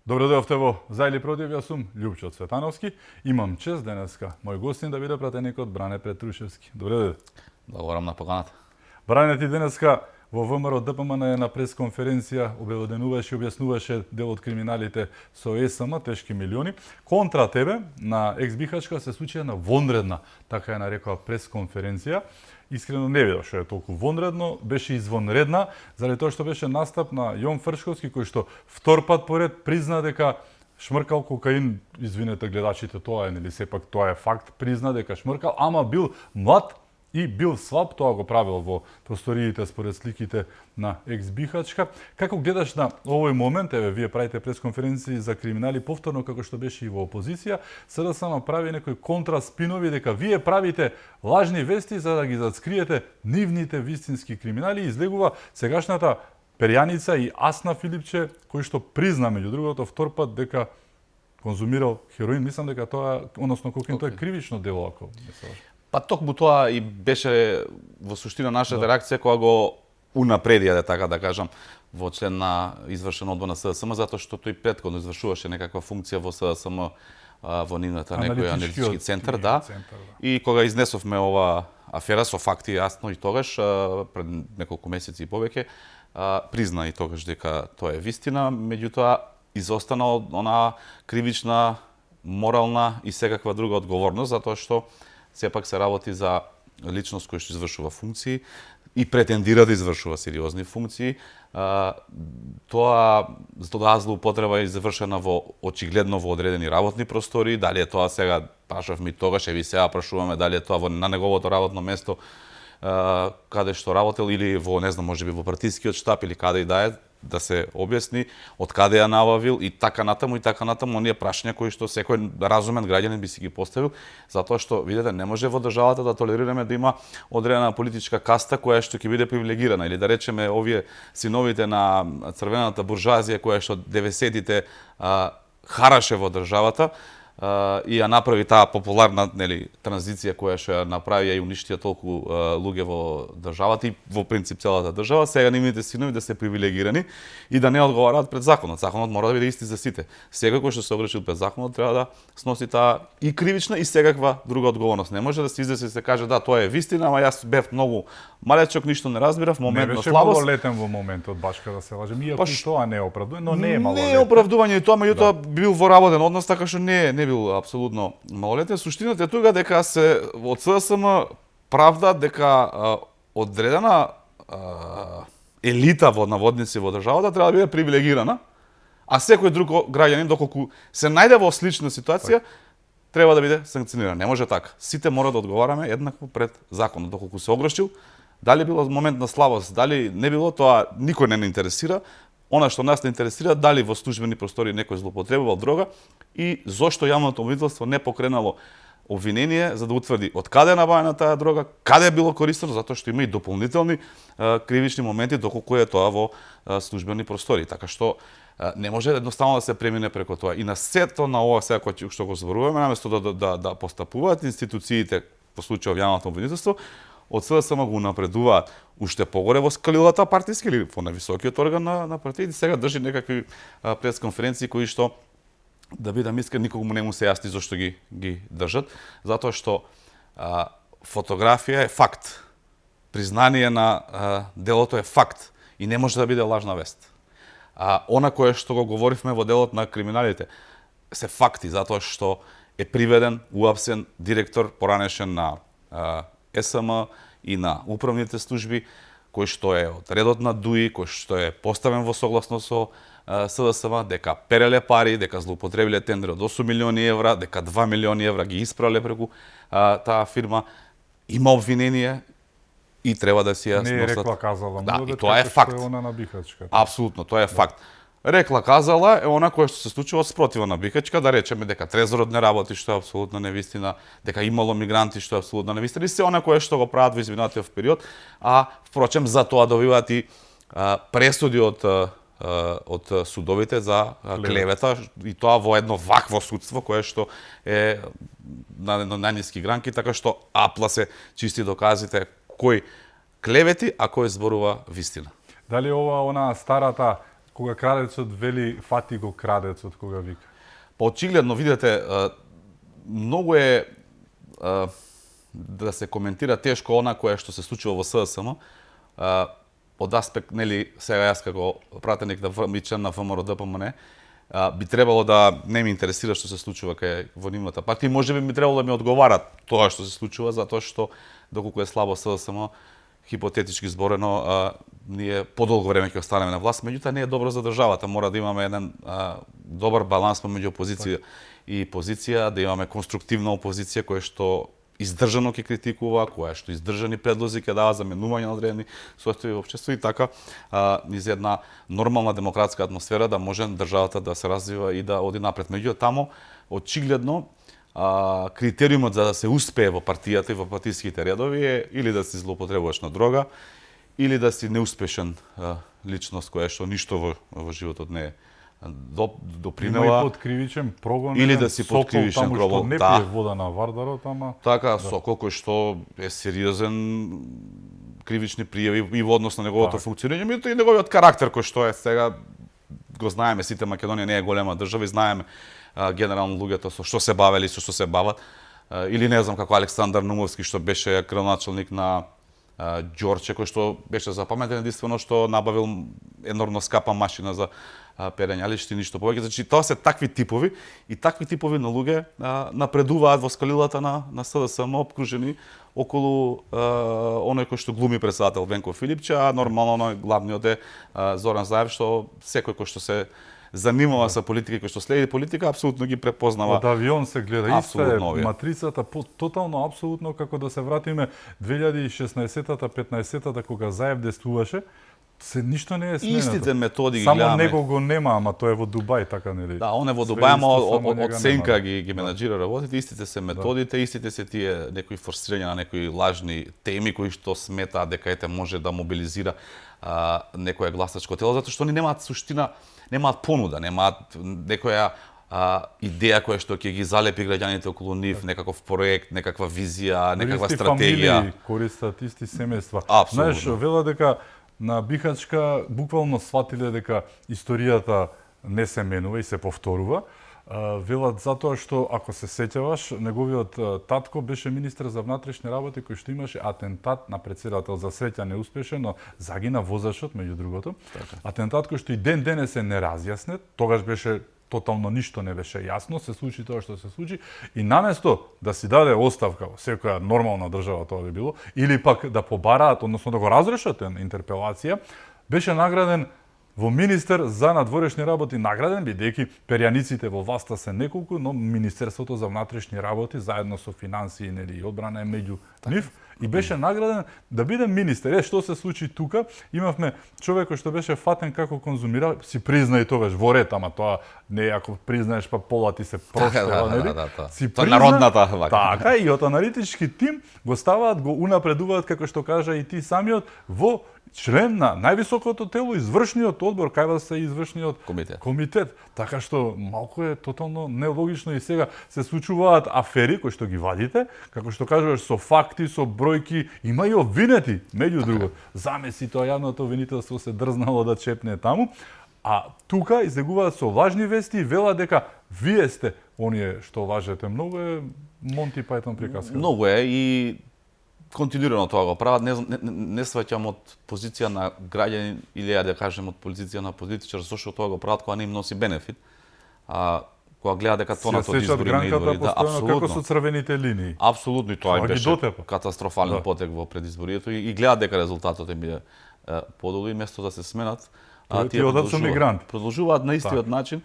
Добро дојавте во За или против, јас сум Љупчо Цветановски. Имам чест денеска мој гостин да биде пратеник од Бране Петрушевски. Добро дојде. Благодарам на поканата. Бране, ти денеска во ВМРО ДПМН на пресконференција обелоденуваше и објаснуваше дел од криминалите со ЕСМ, тешки милиони. Контра тебе на екс-бихачка се случи една вонредна, така ја нарекува, пресконференција. Искрено не видов што е толку вонредно, беше извонредна, заради тоа што беше настап на Јон Фршковски, кој што втор пат поред призна дека шмркал кокаин. Извинете гледачите, тоа е, нели, сепак тоа е факт, призна дека шмркал, ама бил млад и бил слаб, тоа го правил во просториите според сликите на екс-бихачка. Како гледаш на овој момент, еве, вие правите пресконференции за криминали повторно како што беше и во опозиција, СДСМ прави некои контраспинови дека вие правите лажни вести за да ги зацкриете нивните вистински криминали и излегува сегашната перјаница и Асна Филипче, кој што призна меѓу другото втор пат дека конзумирал хероин. Мислам дека тоа, односно кокаин, тоа е кривично дело, ако не се лажам. Па токму тоа и беше во суштина нашата реакција кога го унапредија, така да кажам, во член на извршен одбор на СДСМ, затоа што тој претходно извршуваше некаква функција во СДСМ, во нивната некој аналитички центар, да. И кога изнесовме ова афера со факти јасно и тогаш, пред неколку месеци и повеќе, призна и тогаш дека тоа е вистина, меѓутоа изостана она кривична, морална и секаква друга одговорност, затоа што сепак се работи за личност која што извршува функции и претендира да извршува сериозни функции. Тоа злоупотреба е извршена очигледно во одредени работни простори. Дали е тоа сега, прашав ми тогаш, еви сега прашуваме дали е тоа на неговото работно место каде што работел или во, не знам, можеби во партискиот штаб или каде и да се објасни од каде ја набавил и така натаму, оние прашања кои што секој разумен граѓанин би си ги поставил, затоа што, видете, не може во државата да толерираме да има одредена политичка каста која што ќе биде привилегирана, или да речеме овие синовите на црвената буржуазија која што 90-тите хараше во државата, и ја направи таа популарна, нели, транзиција која што ја направи и уништија толку луѓе во државата и во принцип целата држава, сега нивните синови да се привилегирани и да не одговараат пред законот. Законот мора да биде исти за сите. Секој кој што се огрешил пред законот треба да сноси таа и кривична и секаква друга одговорност. Не може да се излезе и се каже да тоа е вистина, ама јас бев многу малечок, ништо не разбирав, момент на слабост. Не беше летен во моментот, башка да се лажем. Иако и тоа не е оправдување, но не е малолетен. Не е оправдување и тоа, меѓутоа бил во работен однос, така што не бил апсолутно малолетен. Суштината е тука дека се од СДСМ правда дека одредена елита во наводници во државата треба да биде привилегирана, а секој друг граѓанин доколку се најде во слична ситуација треба да биде санкциониран. Не може така. Сите мора да одговараме еднакво пред законот. Доколку се огрешил, дали било момент на слабост, дали не било, тоа никој не интересира. Она што нас не интересира, дали во службени простори некој злоупотребувал дрога и зошто јавното обвинителство не покренало обвинение за да утврди од каде е набавена таа дрога, каде е било користено, затоа што има и дополнителни кривични моменти доколку е тоа во службени простори. Така што не може едноставно да се премине преку тоа. И на сето на ова сега што го зборуваме, наместо да постапуваат институциите по случај јавното обвинителство, од СДСМ го напредуваат уште погоре во скалилата партиски или во нависокиот орган на партиите. Сега држи некакви пресконференции кои што, да бидам искрен, никогу не му се јасни зашто ги држат, затоа што фотографија е факт. Признание на делото е факт и не може да биде лажна вест. Она кое што го говоривме во делот на криминалите се факти, затоа што е приведен, уапсен директор поранешен на ЕСМ и на управните служби, кој што е од редот на ДУИ, кој што е поставен во согласно со СДСМ, дека переле пари, дека злоупотребиле тендер од 8 милиони евра, дека 2 милиони евра ги испрале преку таа фирма. Има обвинение и треба да си ја сносат. Не е рекла казала, да, и тоа е факт. Она на бихачка. Апсолутно, тоа е факт. Рекла казала е она кое што се случува спротива на бихачка, да речеме дека трезорот не работи, што е апсолутно невистина, дека имало мигранти, што е апсолутно невистина, и се она кое што го прават во изминатиот период, а впрочем за тоа добиваат и пресуди од судовите за клевета, и тоа во едно вакво судство кое што е на најниски гранки, така што апла се чисти доказите кој клевети, а кој зборува вистина. Дали ова она старата кога крадецот вели фати го крадецот кога вика. Па очигледно видите, многу е да се коментира тешко она кое што се случува во СДСМ, од аспект, нели, сега јас како пратеник и член на ВМРО ДПМН, би требало да не ме интересира што се случува кај во нивната партија, можеби би требало да ми одговара тоа што се случува, затоа што доколку е слабо СДСМ, хипотетички зборено, ние подолго време ќе останеме на власт, меѓутоа не е добро за државата, мора да имаме еден добар баланс меѓу опозиција и позиција, да имаме конструктивна опозиција која што издржано ќе критикува, која што издржани предлози ќе дава за менување на одредени состојби во општество и така низ една нормална демократска атмосфера да може државата да се развива и да оди напред. Меѓутоа таму очигледно критериумот за да се успее во партијата и во партиските редови е или да си злоупотребуваш на дрога, или да си неуспешен личност која што ништо во животот не е допринела. Има и под кривичен прогон. Или да си под кривичен прогон. Што не пие вода на Вардарот, ама... Така, Сокол кој што е сериозен кривични пријави и во однос на неговото функционирање, меѓутоа и неговиот карактер кој што е сега го знаеме сите, Македонија не е голема држава и знаеме генерално луѓето со што се бавели, со што се бават. Или не знам како Александар Нумовски што беше градоначалник на Ѓорче, кој што беше запаметен единствено што набавил енормно скапа машина за перење, али што ништо повеќе. Значи тоа се такви типови и такви типови на луѓе напредуваат во скалилата на СДСМ, обкружени околу оној кој што глуми председател Венко Филипче, а нормално главниот е Зоран Заев, што секој кој што се занимава со политика и кој што следи политика, апсолутно ги препознава. Од авион се гледа, иста е матрицата, тотално, апсолутно, како да се вратиме 2016-та, 15-та, кога Заев действуваше, ништо не е сменето. Истите методи ги само гледаме. Само него го нема, ама тоа е во Дубај, така нели? Да, он е во Дубај, ама од сенка ги менаџира работите, истите се методите, истите се тие некои форсирања на некои лажни теми кои што сметаат дека ете може да мобилизира некое гласачко тело, затоа што они немаат суштина, немаат понуда, немаат некоја идеја која што ќе ги залепи граѓаните околу нив, некаков проект, некаква визија, некаква стратегија. Фамилии користат исти семејства. Апсолутно. Знаеш, вела дека на Бихачка буквално сватиле дека историјата не се менува и се повторува. Велат затоа што, ако се сеќаваш, неговиот татко беше министер за внатрешни работи кој што имаше атентат на претседател, за среќа неуспешен, но загина возачот меѓу другото. Така. Атентат кој што и ден денес е неразјаснет, тогаш беше тотално ништо не беше јасно, се случи тоа што се случи и наместо да си даде оставка во секоја нормална држава тоа би било, или пак да побараат, односно да го разрешат интерпелација, беше награден во министер за надворешни работи, награден бидејќи перјаниците во власта се неколку, но Министерството за внатрешни работи заедно со финансии и одбрана е меѓу нив и беше награден да биде министер. Што се случи тука? Имавме човек кој што беше фатен како конзумира, си призна и тогаш во ред, ама тоа не е ако признаеш па пола ти се проштува, нели? Си призна, народната така и од аналитички тим го ставаат, го унапредуваат како што кажа и ти самиот во член на највисокото тело, извршниот одбор, кај вас се извршниот комитет. Така што малку е тотално нелогично и сега се случуваат афери кои што ги вадите, како што кажуваш со факти, со бројки, има и обвинети, меѓу друго. Замеси тоа јавното обвинителство се дрзнало да чепне таму, а тука излегуваат со лажни вести и велат дека вие сте оние што лажете. Многу е Монти Пајтон приказка. Многу е и континуирано тоа го прават, не сваќам од позиција на граѓанин или да кажем од позиција на политичар, зашто тоа го прават кога не им носи бенефит. Кога гледа дека тонат од избори на избори, да, апсолутно. Како со црвените линии. Апсолутно и тоа беше катастрофален потек во предизборието и гледа дека резултатот им биде подолу и место да се сменат. Тие одат со мигранти. Продолжуваат на истиот начин.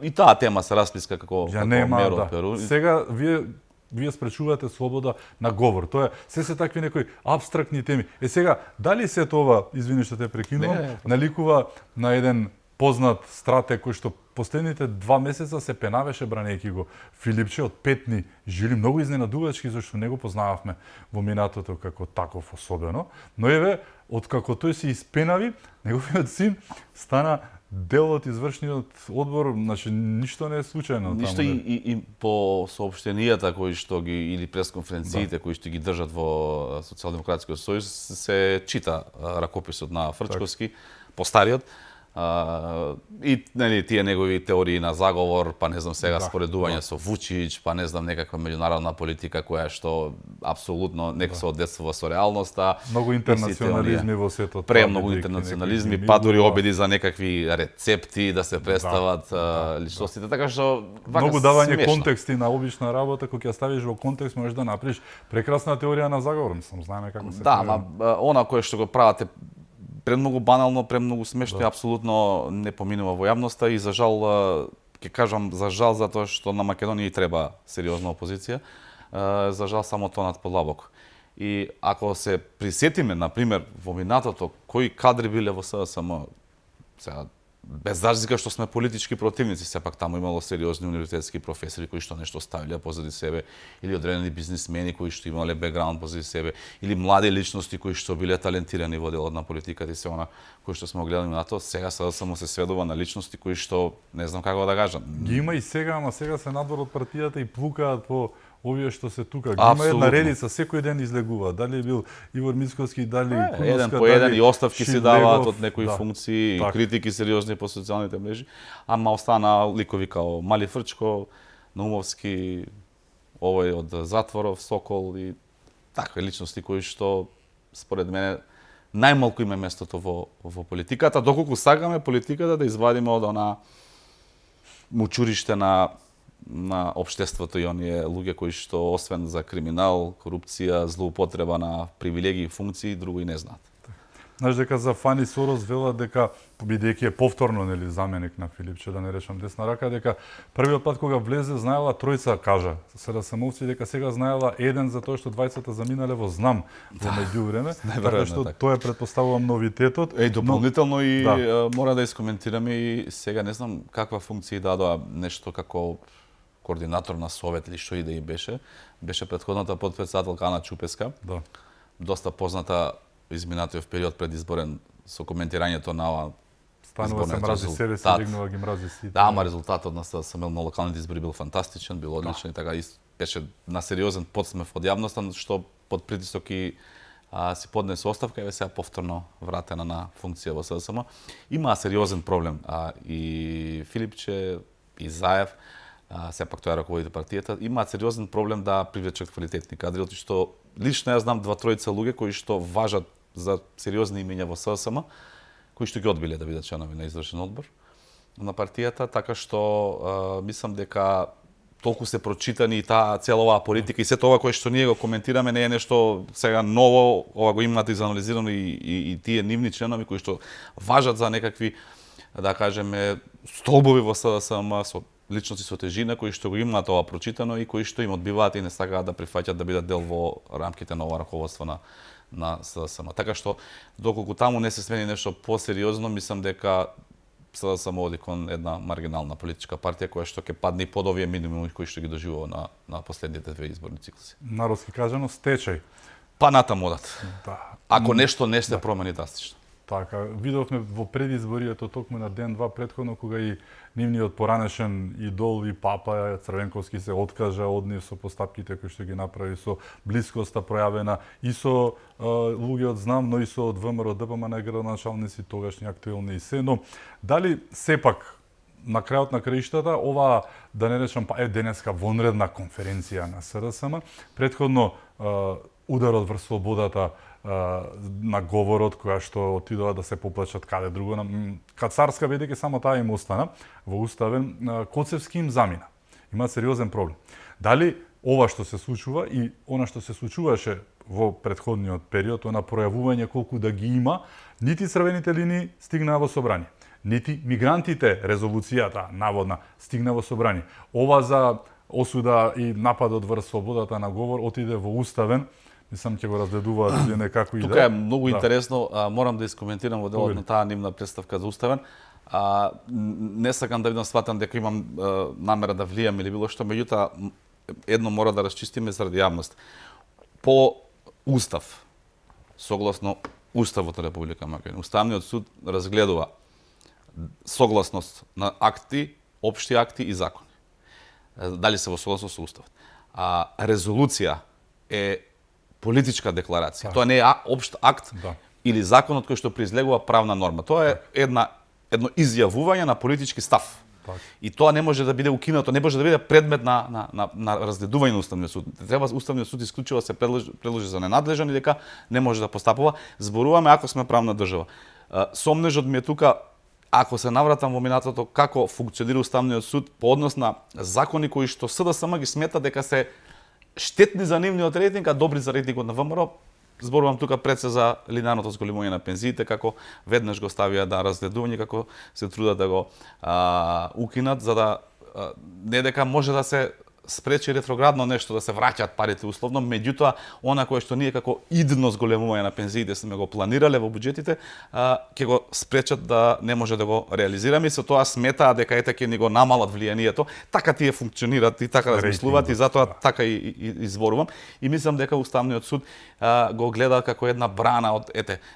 И таа тема се расписка како мера од Перу. Сега вие спречувате слобода на говор. Тоа е се такви некои апстрактни теми. Сега дали се тоа, извини што те прекинувам, наликува на еден познат стратег кој што последните 2 месеца се пенавеше бранејќи го Филипче од Петни жили, многу изненадувачки зашто не го познававме во минатото како таков особено, но еве откако тој се испенави, неговиот син стана дел од извршниот одбор, значи ништо не е случајно. Ништо и по соопштенијата кои што ги или пресконференциите кои што ги држат во Социјалдемократскиот сојуз се чита ракописот на Фрчковски, постариот, И нели тие негови теории на заговор, па не знам сега споредување да. со Вучич, па не знам некаква меѓународна политика која што апсолутно нека се одесува со реалноста. Многу интернационализми во светот. Премногу интернационализми, па дури обиди за некакви рецепти да се представат личностите, така што многу давање контексти на обична работа, кога ќе ставиш во контекст можеш да направиш прекрасна теорија на заговор, мислам, знаеме како се. Да, она кое што го прават е премногу банално, премногу смешно и апсолутно не поминува во јавноста и за жал, ќе кажам за жал затоа што на Македонија треба сериозна опозиција, за жал само тонат подлабоко. И ако се присетиме, например, во минатото, кои кадри биле во СДСМ, сега без разлика што сме политички противници, сепак таму имало сериозни универзитетски професори кои што нешто ставиле позади себе, или одредени бизнисмени кои што имале бекграунд позади себе, или млади личности кои што биле талентирани во делот на политиката и се она кои што сме гледали на тоа, сега само се сведува на личности кои што не знам како да кажам. Ги има и сега, ама сега се надвор од партијата и плукаат по овие што се тука. Ги има една редица, секој ден излегува. Дали бил Ивор Мицковски, дали Куновска, еден по еден и оставки се даваат од некои функции, так. критики сериозни по социјалните мрежи, ама остана ликови као Мали Фрчко, Наумовски, овој од Затворов, Сокол и такви личности кои што според мене најмалку има местото во политиката, доколку сакаме политиката да извадиме од она мучуриште на општеството и оние луѓе кои што освен за криминал, корупција, злоупотреба на привилегии и функции, друго и не знаат. Знаеш дека за Фани Сорос велат дека бидејќи е повторно нели заменик на Филипче, да не речам десна рака, дека првиот пат кога влезе знаела тројца, кажа СДСМовци, дека сега знаела еден за тоа што двајцата заминале во знам во меѓувреме, така што тоа е предпоставувам новитетот. Дополнително и мора да искоментираме и сега не знам каква функција дадоа нешто како координатор на совет или што и да и беше претходната потпредседателка Ана Чупеска. Да. Доста позната изминатиот период предизборен со коментирањето на ова станува се мрази себе се дигнува ги мрази сите. Да, ама резултатот на СДСМ на локалните избори бил фантастичен, бил одличен и така беше на сериозен подсмев од јавноста, што под притисок и си поднесе оставка и сега повторно вратена на функција во СДСМ. Има сериозен проблем и Филипче и Заев, сепак тоа раководите партијата, имаат сериозен проблем да привлечат квалитетни кадри, што лично јас знам две-тројца луѓе кои што важат за сериозни имења во СДСМ, кои што ги одбиле да бидат членови на извршен одбор на партијата, така што мислам дека толку се прочитани и таа цела оваа политика и сето ова кое што ние го коментираме не е нешто сега ново, ова го имате изанализирано и тие нивни членови кои што важат за некакви, да кажеме, столбови во СДСМ со личности со тежина кои што го имаат ова прочитано и кои што им одбиваат и не сакаат да прифаќаат да бидат дел во рамките на ова раководство на СДСМ. Така што доколку таму не се смени нешто посериозно, мислам дека СДСМ оди кон една маргинална политичка партија која што ќе падне и под овие минимуми кои што ги доживува на последните две изборни циклуси. Народски кажано стечај. Па натаму одат. Да. Ако нешто не се промени драстично. Така, видовме во предизборието токму на ден-два претходно кога и нивниот поранешен идол и папа Црвенковски се откажа од нив со постапките кои што ги направи со блискоста пројавена и со луѓе од знам, но и со од ВМРО ДПМН градоначалници тогашни актуелни и се, но дали сепак на крајот на краиштата ова да не речам денеска вонредна конференција на СДСМ, претходно ударот врз слободата на говорот која што отидоа да се поплачат каде друго, Царска бидејќи само таа им остана во уставен, Коцевски им замина. Има сериозен проблем. Дали ова што се случува и она што се случуваше во претходниот период, она пројавување колку да ги има, нити црвените линии стигнаа во собрание, нити мигрантите, резолуцијата наводна стигна во собрание. Ова за осуда и нападот врз слободата на говор отиде во уставен. Мислам ќе го разгледуваат или некако иде. Тука е многу интересно, морам да искоментирам во делот на таа нивна представка за уставен. Не сакам да бидам сватан дека имам намера да влијам или било што, меѓутоа едно мора да расчистиме заради јавност. По устав, согласно Уставот на Република Македонија, Уставниот суд разгледува согласност на акти, општи акти и закони. Дали се во согласност со уставот. Резолуција е политичка декларација. Тоа не е општ акт или законот кој што произлегува правна норма. Тоа е едно изјавување на политички став. Так. И тоа не може да биде укинато, не може да биде предмет на разгледување на Уставниот суд. Треба Уставниот суд исклучиво се предложи за ненадлежен и дека не може да постапува. Зборуваме ако сме правна држава. Сомнежот ми е тука, ако се навратам во минатото, како функционира Уставниот суд по однос на закони кои што СДСМ ги смета дека се штетни за нивниот рейтинг, а добри за рейтингот на ВМРО. Зборувам тука пред се за линеарното зголемување на пензиите, како веднаш го ставија да разгледување, како се трудат да го укинат, за да не дека може да се спречи ретроградно нешто, да се враќаат парите условно, меѓутоа она кое што ние како идно зголемување на пензиите сме го планирале во буџетите, ќе го спречат да не може да го реализираме и со тоа сметаа дека ете ќе ни го намалат влијанието. Така тие функционираат и така размислуваат и затоа така и зборувам. И мислам дека Уставниот суд го гледа како една брана од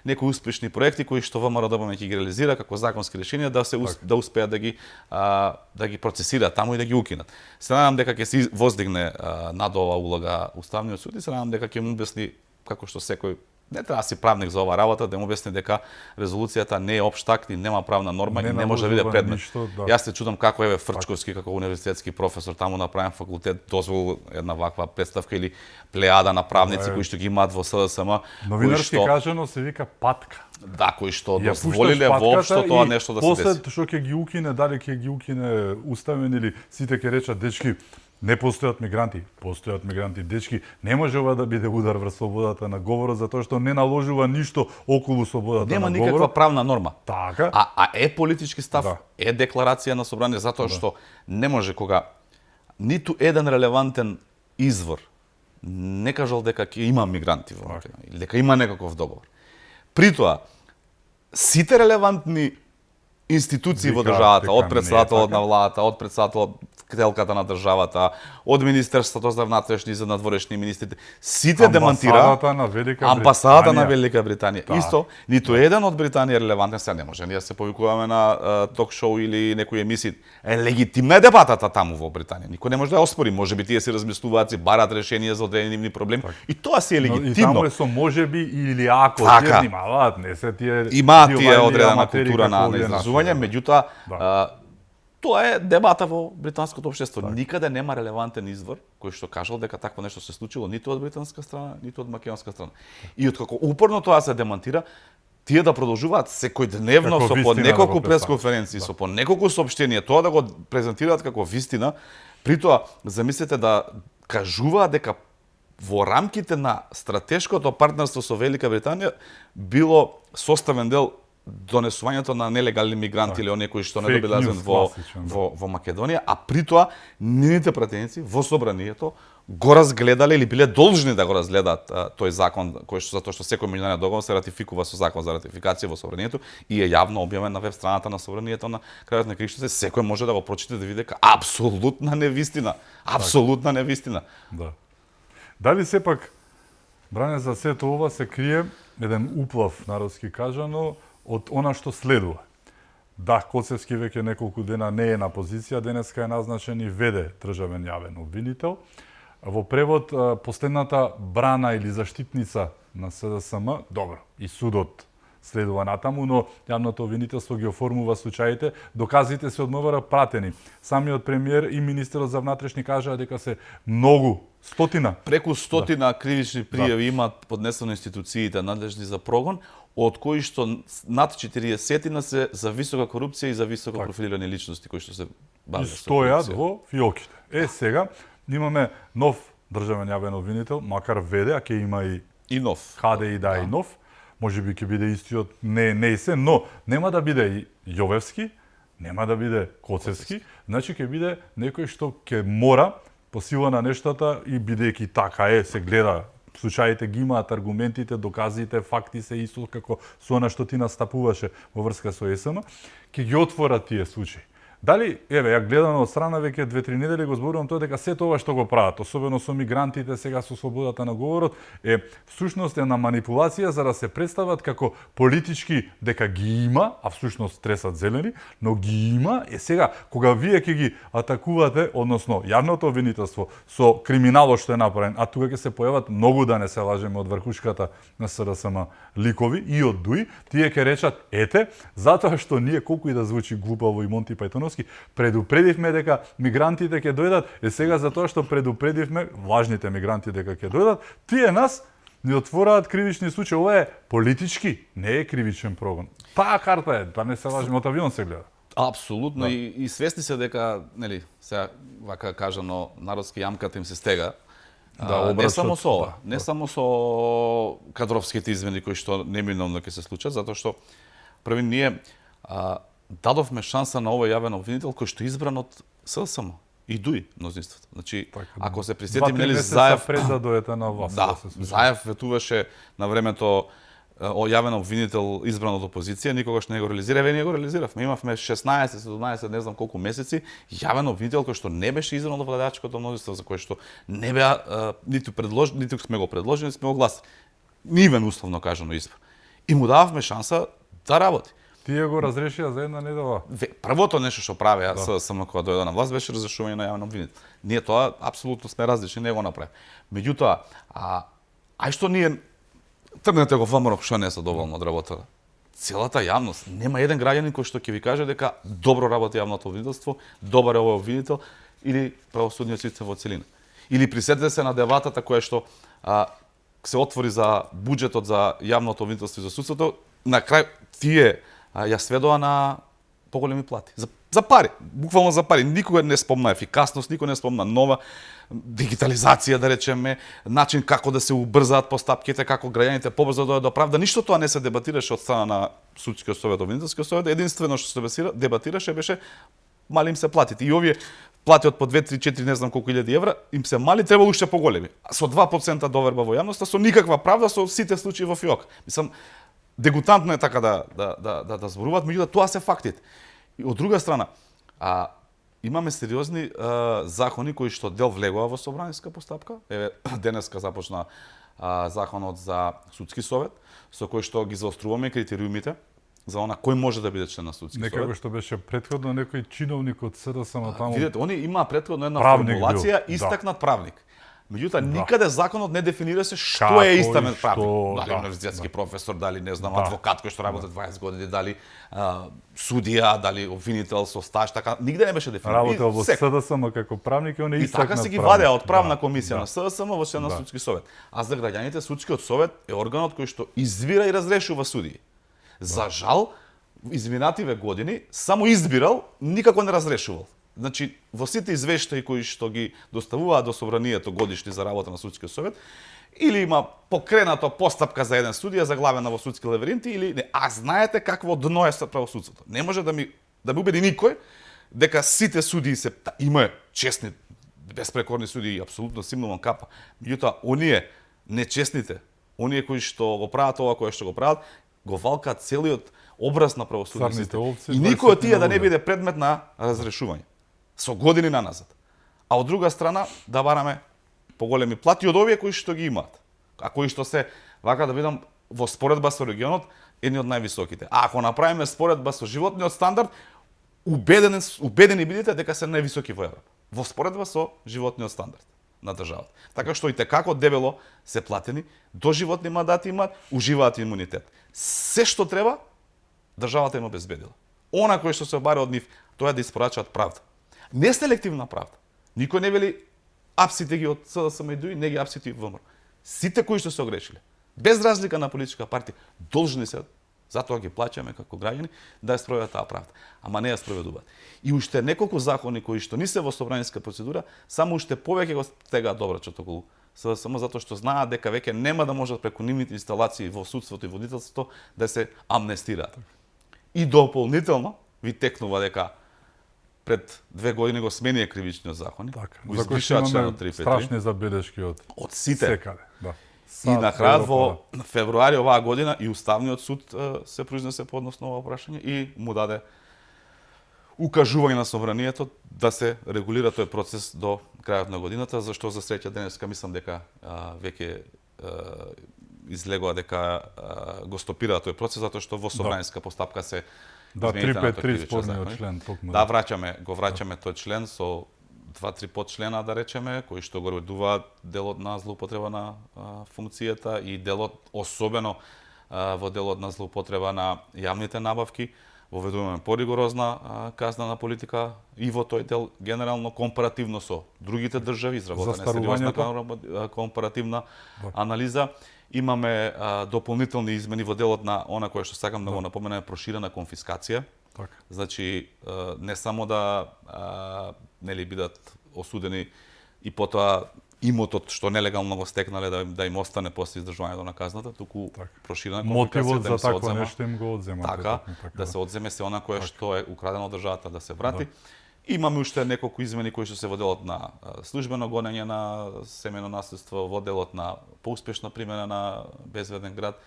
некои успешни проекти кои што ВМРО ќе ги реализира како законски решенија да успеат да ги процесираат таму и да ги укинат. Се надам дека ќе се воздигне над ова улога Уставниот суд и се надам дека ќе му објасни како што секој не треба да си правник за оваа работа, да му објасни дека резолуцијата не е општ акт и нема правна норма и не може да биде предмет. Јас се чудам како Фрчковски како универзитетски професор таму на правен факултет дозволил една ваква представка или плејада на правници кои што ги имаат во СДСМ, новинарски кажано се вика патка. Да, кои што дозволиле воопшто тоа нешто да се деси. После што ќе ги укине, дали ќе ги укине Уставен или сите ќе речат дечки не постојат мигранти, постојат мигранти. Дечки, не може ова да биде удар врз слободата на говорот, затоа што не наложува ништо околу слободата на говорот. Нема никаква правна норма. Така. А е политички став, е декларација на собрание, затоа што не може кога ниту еден релевантен извор не кажал дека ќе има мигранти во Македонија, или дека има некаков договор. Притоа, сите релевантни институции во државата, од председателот на владата, од председателот телката на државата, од Министерството за внатрешни и за надворешни министрите, сите демантира амбасадата на Велика Британија. Исто, ниту еден од Британија е релевантен, сега не може ние се повикуваме на ток-шоу или некои емисии. Легитимна е дебатата таму во Британија. Никој не може да ја оспори, можеби тие се размислуваат, си барат решенија за одредени нивни проблеми и тоа си е легитимно. И таму е со можеби или ако тие внимаваат, не се тие имаат тие одредена култура на изразување, меѓутоа тоа е дебата во британското општество. Никаде нема релевантен извор кој што кажал дека такво нешто се случило ниту од британска страна, ниту од македонска страна. И откако упорно тоа се демантира, тие да продолжуваат секојдневно со по неколку пресконференции, со по неколку соопштенија, тоа да го презентираат како вистина, притоа замислете да кажуваат дека во рамките на стратешкото партнерство со Велика Британија било составен дел донесувањето на нелегални мигранти или оние кои што не добиле азил во Македонија, а притоа нивните пратеници во собранието го разгледале или биле должни да го разгледаат тој закон кој што затоа што секој меѓународен договор се ратификува со закон за ратификација во собранието и е јавно објавен на веб страната на собранието на крајот на краиштата, секој може да го прочита да види дека апсолутна невистина, апсолутна невистина. Да. Дали сепак Бране за сето ова се крие еден уплав народски кажано од она што следува. Да, Коцевски веќе неколку дена не е на позиција, денеска е назначен и веде државен јавен обвинител. Во превод, последната брана или заштитница на СДСМ, добро, и судот следува натаму, но јавното обвинителство ги оформува случаите, доказите се од МВР пратени. Самиот премиер и министерот за внатрешни кажаа дека се многу, стотина. Преку стотина кривични пријави имаат поднесено институциите надлежни за прогон, од кои што над 40 се за висока корупција и за високо профилирани личности кои што се бават со корупција. Стојат во фиоките. Сега имаме нов државен јавен обвинител, макар веде, а ќе има и нов. Каде и да и нов. Може би ќе биде истиот, не се, но нема да биде и Јовевски, нема да биде Коцевски, значи ќе биде некој што ќе мора по сила на нештата и бидејќи така се гледа случаите ги имаат аргументите, доказите, факти се исто како со она што ти настапуваше во врска со ЕСМ, ќе ги отворат тие случаи. Дали, еве, ја гледано од страна веќе 2-3 недели го зборувам тоа дека се тоа што го прават, особено со мигрантите сега со слободата на говорот, всушност е на манипулација за да се представат како политички дека ги има, а всушност тресат зелени, но ги има, сега кога вие ќе ги атакувате, односно јавното обвинителство со криминалот што е направен, а тука ќе се појават многу, да не се лажеме, од врхушката на СДСМ ликови и од ДУИ, тие ќе речат, ете, затоа што ние колку и да звучи глупаво и Монти Пајтоновски, предупредивме дека мигрантите ќе дојдат, сега затоа што предупредивме важните мигранти дека ќе дојдат, тие нас ни отвораат кривични случаи. Ова е политички, не е кривичен прогон. Таа карта е, да не се лажеме, од авион се гледа. Апсолутно, да. И свесни се дека, нели, сега вака кажано, народски јамката им се стега. Да, не само со ова, не само со кадровските измени кои што неминовно ќе се случат, затоа што први ние дадовме шанса на овој јавен обвинител кој што е избран од СДСМ и ДУИ мнозинството. Значи, ако се присетиме, нели, Заев пред да дојдете на власт. Да, Заев ветуваше на времето јавен обвинител избран од опозиција, никогаш не го реализира, ние го реализиравме. Имавме 16, 17, не знам колку месеци, јавен обвинител кој што не беше избран од владеачкото мнозинство, за кој што не беа ниту сме го предложили, сме го гласали. Нивен условно кажано избор. И му дававме шанса да работи. Тие го разрешија за една недела. Првото нешто што правеа СДСМ кога дојде на власт беше разрешување на јавен обвинител. Ние тоа апсолутно сме различни, не го направи. Меѓутоа, ај што ние тргнете го ВМРО што не е задоволно од работата. Целата јавност, нема еден граѓанин кој што ќе ви каже дека добро работи јавното обвинителство, добар е овој обвинител или правосудниот систем во целина. Или присетете се на дебатата која што се отвори за буџетот за јавното обвинителство и за судството, на крај тие ја сведоа на поголеми плати. За пари, буквално за пари. Никога не спомна ефикасност, никога не спомна нова дигитализација, да речеме, начин како да се убрзаат постапките, како граѓаните побрзо дојдат до правда. Ништо тоа не се дебатираше од страна на Судскиот совет, обвинителскиот совет. Единствено што се дебатираше беше мали им се платите. И овие плати од по 2, 3, 4, не знам колку илјади евра, им се мали, требало уште поголеми. Со 2% доверба во јавноста, со никаква правда, со сите случаи во ФИОК. Мислам, дегутантно е така да зборуваат, меѓутоа тоа се фактите. И од друга страна, имаме сериозни закони кои што дел влегува во собраниска постапка. Еве, денеска започна законот за судски совет, со кој што ги заоструваме критериумите за она кој може да биде член на судски совет. Некако што беше претходно некој чиновник од СДСМ таму. Видете, они имаа претходно една формулација, истакнат правник. Меѓутоа, никаде законот не дефинираше што е истамен правник. Дали универзитетски професор, дали не знам, адвокат кој што работи 20 години, дали судија, дали обвинител со стаж, така, нигде не беше дефинирано. Работел во СДСМ како правник и он е истакнат. И така се ги вадеа од правна комисија на СДСМ во член на судски совет. А за граѓаните судскиот совет е органот кој што избира и разрешува судии. За жал, изминативе години само избирал, никако не разрешувал. Значи, во сите извештаи кои што ги доставуваат до собранието годишни за работа на судскиот совет, или има покренато постапка за еден судија заглавена во судски лабиринти, или не, знаете какво дно е правосудството. Не може да ми убеди никој дека сите судии се има честни, безпрекорни судии, апсолутно симнувам капа. Меѓутоа, оние нечестните, оние кои што го прават ова, кои што го прават, го валкаат целиот образ на правосудниот систем. И никој од тие да не биде предмет на разрешување со години наназад. А од друга страна да бараме поголеми плати од овие кои што ги имаат. А кои што се, вака да видам, во споредба со регионот, едни од највисоките. А ако направиме споредба со животниот стандард, убедени бидете дека се највисоки во Европа. Во споредба со животниот стандард на државата. Така што и текако дебело се платени, доживотни мандати имаат, уживаат имунитет. Се што треба, државата им обезбедила. Она кој што се обари од нив, тоа е да испорачаат правда. Не селективна правда. Никој не вели апсите ги од СДСМ и ДУИ, не ги апсите и ВМРО. Сите кои што се огрешиле, без разлика на политичка партија, должни се, затоа ги плаќаме како граѓани, да ја спроведат таа правда. Ама не ја спроведуваат. И уште неколку закони кои што не се во собраниска процедура, само уште повеќе го стегаат добрачот околу СДСМ, затоа што знаат дека веќе нема да можат преку нивните инсталации во судството и водителството да се амнестираат. И дополнително ви текнува дека пред 2 години го сменија кривичниот закон. Така, за кој што имаме страшни забелешки од сите. Секаде, да. И на крајот во февруари оваа година и Уставниот суд се произнесе по однос на ова прашање и му даде укажување на собранието да се регулира тој процес до крајот на годината, зашто за среќа денеска мислам дека веќе излегува дека го стопира тој процес затоа што во собраниска постапка се измените на 353 спорниот член токму. Да, враќаме тој член со 2-3 подчлена, да речеме, кои што го уредуваат делот на злоупотреба на функцијата и делот, особено во делот на злоупотреба на јавните набавки. Воведуваме поригорозна казнена политика и во тој дел генерално компаративно со другите држави, изработена сериозна компаративна анализа. Имаме дополнителни измени во делот на она кое што сакам да го напоменам, проширена конфискација. Така. Значи не само да нели бидат осудени и потоа имотот што нелегално го стекнале да им остане после издржувањето на казната, туку проширена конфискација. Мотивот за такво нешто им го одземат. Така, да се одземе се она кое што е украдено од државата да се врати. Имаме уште неколку измени кои што се во делот на службено гонење на семено наследство, во делот на поуспешна примена на безбеден град,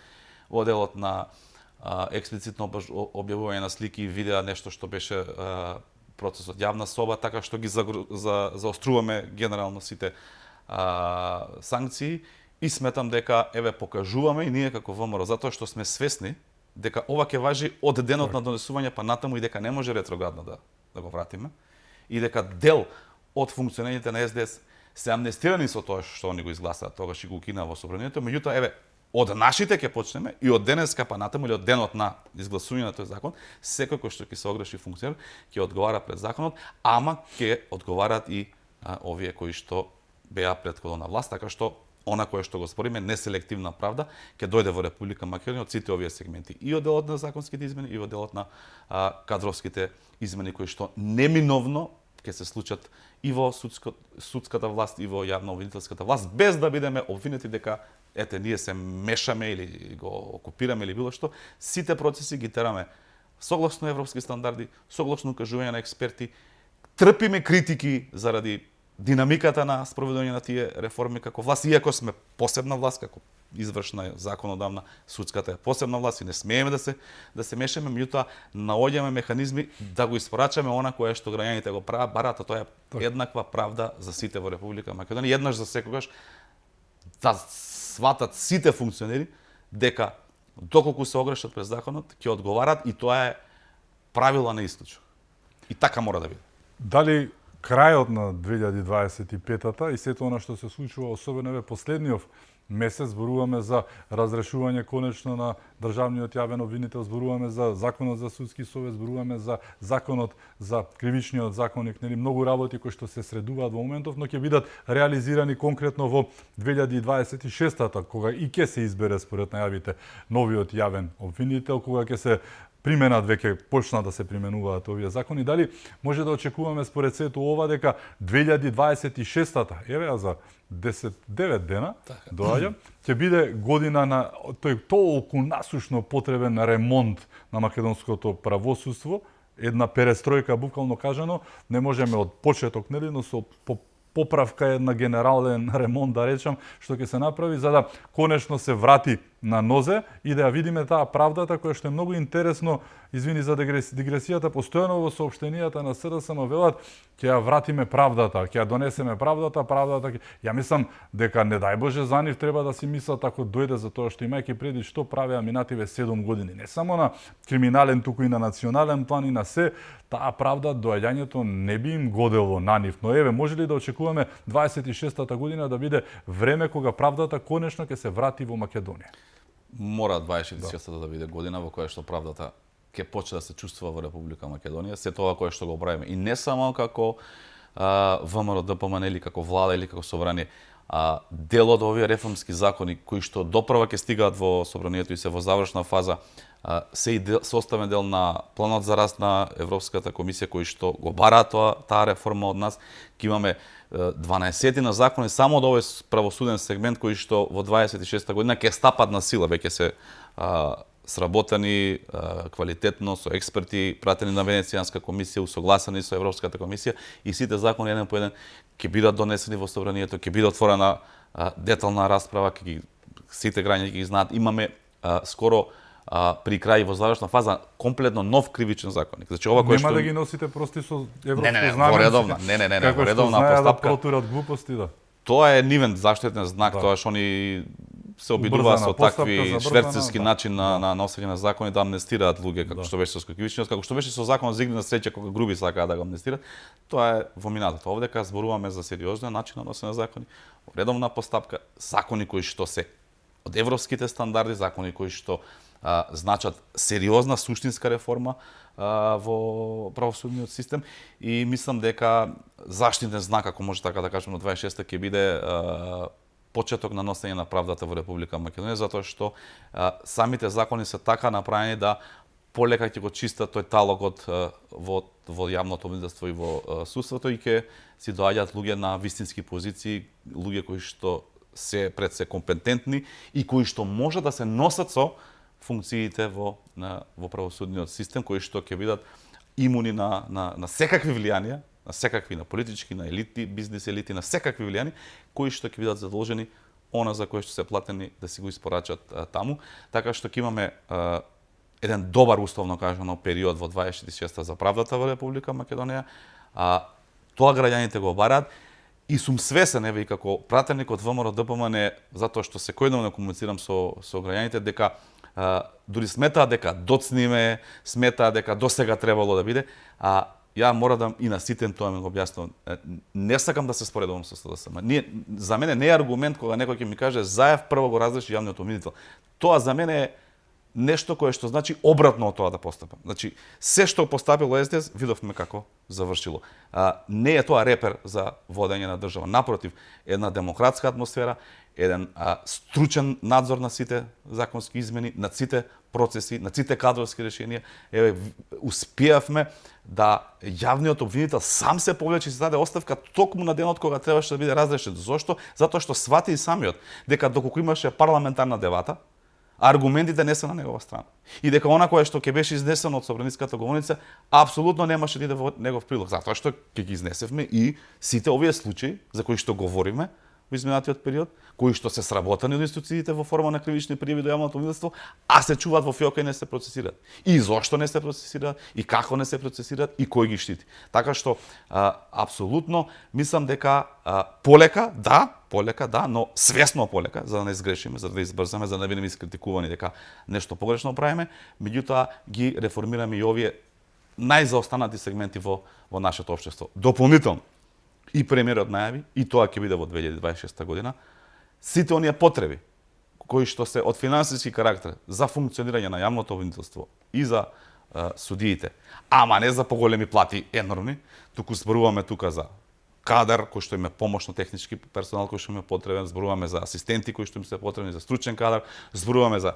во делот на експлицитно објавување на слики и видеа, нешто што беше процесот јавна соба, така што ги заоструваме генерално сите санкции и сметам дека покажуваме и ние како ВМРО затоа што сме свесни дека ова ќе важи од денот на донесување па натаму и дека не може ретроградно да го вратиме и дека дел од функционењите на СДС се амнестирани со тоа што они го изгласаа тогаш и го укина во собранието, меѓутоа од нашите ќе почнеме и од денеска па натаму или од денот на изгласување на тој закон, секој кој што ќе се огреши функционер ќе одговара пред законот, ама ќе одговарат и овие кои што беа претходно на власт, така што она кое што го спориме, неселективна правда, ќе дојде во Република Македонија од сите овие сегменти, и од делот на законските измени, и од делот на кадровските измени кои што неминовно ќе се случат и во судската власт и во јавно-обвинителската власт, без да бидеме обвинети дека ние се мешаме или го окупираме или било што. Сите процеси ги тераме согласно европски стандарди, согласно укажување на експерти, трпиме критики заради динамиката на спроведување на тие реформи како власт, иако сме посебна власт, како извршна, законодавна, судската е посебна власт и не смееме да се мешаме, меѓутоа наоѓаме механизми да го испорачаме она кое што граѓаните го бараат, а тоа е еднаква правда за сите во Република Македонија, еднаш за секогаш да сватат сите функционери дека доколку се огрешат пред законот ќе одговарат и тоа е правило на исклучок. И така мора да биде. Дали крајот на 2025-та и сето она што се случува, особено последниот месец, зборуваме за разрешување конечно на државниот јавен обвинител, зборуваме за законот за судски совет, зборуваме за законот за кривичниот законник, нели многу работи кои што се средуваат во моментов, но ќе бидат реализирани конкретно во 2026-та, кога и ќе се избере според најавите новиот јавен обвинител, кога ќе се применат, веќе почна да се применуваат овие закони. Дали може да очекуваме според сето ова дека 2026-та, за 9 дена доаѓа, ќе биде година на тој толку насушно потребен ремонт на македонското правосудство, една перестројка буквално кажано, не можеме од почеток, нели, но со поправка, една генерален ремонт, да речам, што ќе се направи за да конечно се врати на нозе и да ја видиме таа правдата која што е многу интересно, извини за дигресијата, постојано во соопштенијата на СДСМ велат ќе ја вратиме правдата, ќе ја донесеме правдата. Ја мислам дека не дај Боже за нив треба да си мислат ако дојде за тоа што имајќи преди што правеа минативе 7 години, не само на криминален, туку и на национален план и на се, таа правда доаѓањето не би им годело на нив. Но може ли да очекуваме 26-та година да биде време кога правдата конечно ќе се врати во Македонија? Мора 26-та да биде година во која што правдата ќе почне да се чувствува во Република Македонија, се тоа кое што го правиме. И не само како ВМРО ДПМН или како влада или како собрание, дел од овие реформски закони кои што допрва ќе стигаат во собранието и се во завршна фаза, се и составен дел на планот за раст на Европската комисија кои што го бараат таа реформа од нас. Ќе имаме 12 на закони само од овој правосуден сегмент кои што во 26-та година ќе стапат на сила, веќе се сработени квалитетно со експерти, пратени на Венецијанска комисија, усогласени со Европската комисија и сите закони еден по еден ќе бидат донесени во собранието, ќе биде отворена детална расправа, сите граѓани ќе ги знаат. Имаме скоро при крај во завршна фаза комплетно нов кривичен законник. Значи ова кој Нема што да ги носите прости со европско Не, знаменце. во редовна, во редовна постапка. Да протурат глупости, да. Тоа е нивен заштитен знак, Да. тоа што они се обидува со такви шверцерски да. начин на носење на закони да амнестираат луѓе, како што беше со Скокивичниот, како што беше со законот за игри на среќа кога груби сакаа да го амнестираат. Тоа е во минатото. Овдека зборуваме за сериозен начин на носење на закони, редовна постапка, закони кои што се од европските стандарди, закони кои што значат сериозна суштинска реформа во правосудниот систем и мислам дека заштитен знак, ако може така да кажем, на 26-та ќе биде почеток на носење на правдата во Република Македонија, затоа што самите закони се така направени да полека ќе го чистат тој талогот во јавното обвинителство и во судството и ќе си доаѓаат луѓе на вистински позиции, луѓе кои што се пред се компетентни и кои што може да се носат со функциите во правосудниот систем, кои што ќе бидат имуни на секакви влијанија, на политички, на елити, бизнес елити, на секакви влијани, кои што ќе бидат задолжени она за кои што се платени да си го испорачат таму, така што ќе имаме еден добар условно кажано период во 26-та за правдата во Република Македонија. Тоа граѓаните го бараат и сум свесен еве и како пратеник од ВМРО ДПМН, затоа што секојдневно комуницирам со граѓаните дека дури сметаат дека доцниме, сметаат дека досега требало да биде, ја мора да и на сите тоа ми го објаснувам. Не сакам да се споредувам со СДСМ. За мене не е аргумент кога некој ќе ми каже Заев прво го разреши јавниот обвинител. Тоа за мене е нешто кое што значи обратно од тоа да постапам. Значи, се што постапило СДС, видовме како завршило. Не е тоа репер за водење на држава. Напротив, една демократска атмосфера, еден стручен надзор на сите законски измени, на сите процеси, на сите кадровски решенија. Еве, успеавме да јавниот обвинител сам се повлече и се даде оставка токму на денот кога требаше да биде разрешен. Зошто? Затоа што свати и самиот дека доколку имаше парламентарна дебата, аргументите не се на негова страна. И дека она кое што ќе беше изнесено од собраницката говорница апсолутно немаше да иде во негов прилог, затоа што ќе ги изнесевме и сите овие случаи за кои што говориме во изминатиот период, кои што се сработани од институциите во форма на кривични пријави до јавното обвинителство, а се чуваат во фиока и не се процесираат. И зошто не се процесираат, и како не се процесираат, и кој ги штити. Така што апсолутно мислам дека полека, но свесно полека, за да не изгрешиме, за да избрзаме, за да не бидеме искритикувани дека нешто погрешно правиме, меѓутоа ги реформираме и овие најзаостанати сегменти во нашето општество. Дополнително, и премиерот најави, и тоа ќе биде во 2026 година, сите оние потреби кои што се од финансиски карактер за функционирање на јавното обвинителство и за судиите, ама не за поголеми плати енормни, туку зборуваме тука за кадар кој што им е помошно технички персонал кој што им е потребен, зборуваме за асистенти кои што им се потребни, за стручен кадар, зборуваме за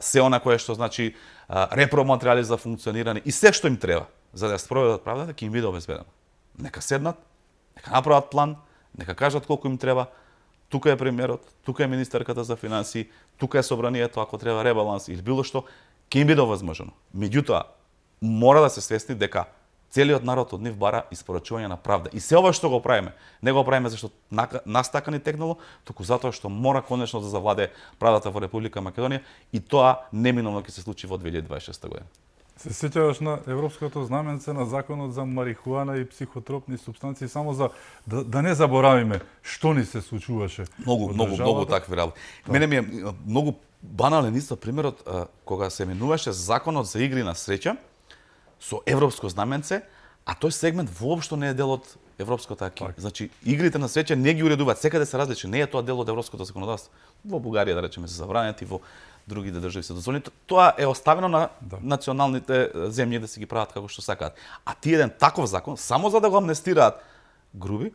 се она кое што значи репроматеријали за функционирање и се што им треба за да ја спроведат правдата ќе им биде обезбедено. Нека седнат, нека направат план, нека кажат колку им треба. Тука е премиерот, тука е министерката за финансии, тука е собранието, ако треба ребаланс или било што, ќе им биде овозможено. Меѓутоа, мора да се свесни дека целиот народ од нив бара испорачување на правда. И се ова што го правиме, не го правиме зашто нас така ни текнало, туку затоа што мора конечно да завладее правдата во Република Македонија и тоа неминовно ќе се случи во 2026 година. Се сеќаваш на европското знаменце на законот за марихуана и психотропни супстанции, само за да не заборавиме што ни се случуваше. Многу такви работи. Мене ми е многу банален исто примерот кога се менуваше законот за игри на среќа со европско знаменце, а тој сегмент воопшто не е дел од европското аки. Значи, игрите на среќа не ги уредуваат, секаде се различни, не е тоа дел од европското законодавство. Во Бугарија, да речеме, се забранети, во другите држави се дозволени. Тоа е оставено на националните земји да си ги прават како што сакаат. А ти еден таков закон, само за да го амнестираат груби,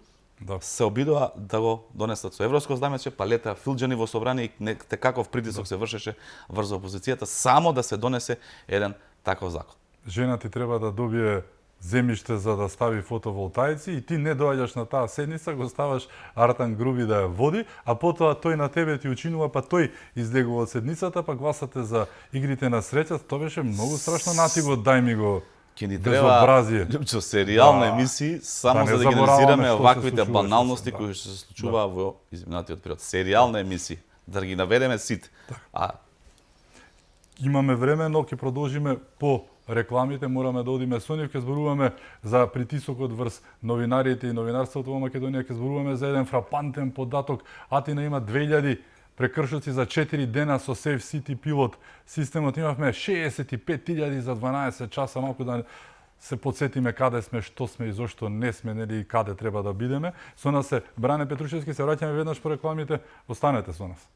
се обидува да го донесат со европско знаменце, па лета филџани во собрание и каков притисок се вршеше врз опозицијата, само да се донесе еден таков закон. Жена ти треба да добие земјиште за да стави фотоволтаици и ти не доаѓаш на таа седница, го ставаш Артан Груби да ја води, а потоа тој на тебе ти учинува, па тој излегува од седницата, па гласате за игрите на среќа. Тоа беше многу страшно натиго, дај ми го безобразие. Љупчо, серијални емисии, само за да ги анализираме ваквите баналности кои што се случува во изминатиот период. Серијални емисии, да ги наведеме сите. имаме време, но ќе продолжиме по рекламите, мораме да одиме со нив, ќе зборуваме за притисокот врз новинарите и новинарството во Македонија, ќе зборуваме за еден фрапантен податок. Атина има 2000 прекршоци за 4 дена со Safe City пилот системот. Имавме 65.000 за 12 часа, малку да се подсетиме каде сме, што сме и зошто не сме, нели, каде треба да бидеме. Со нас е Бране Петрушевски, се враќаме веднаш по рекламите. Останете со нас.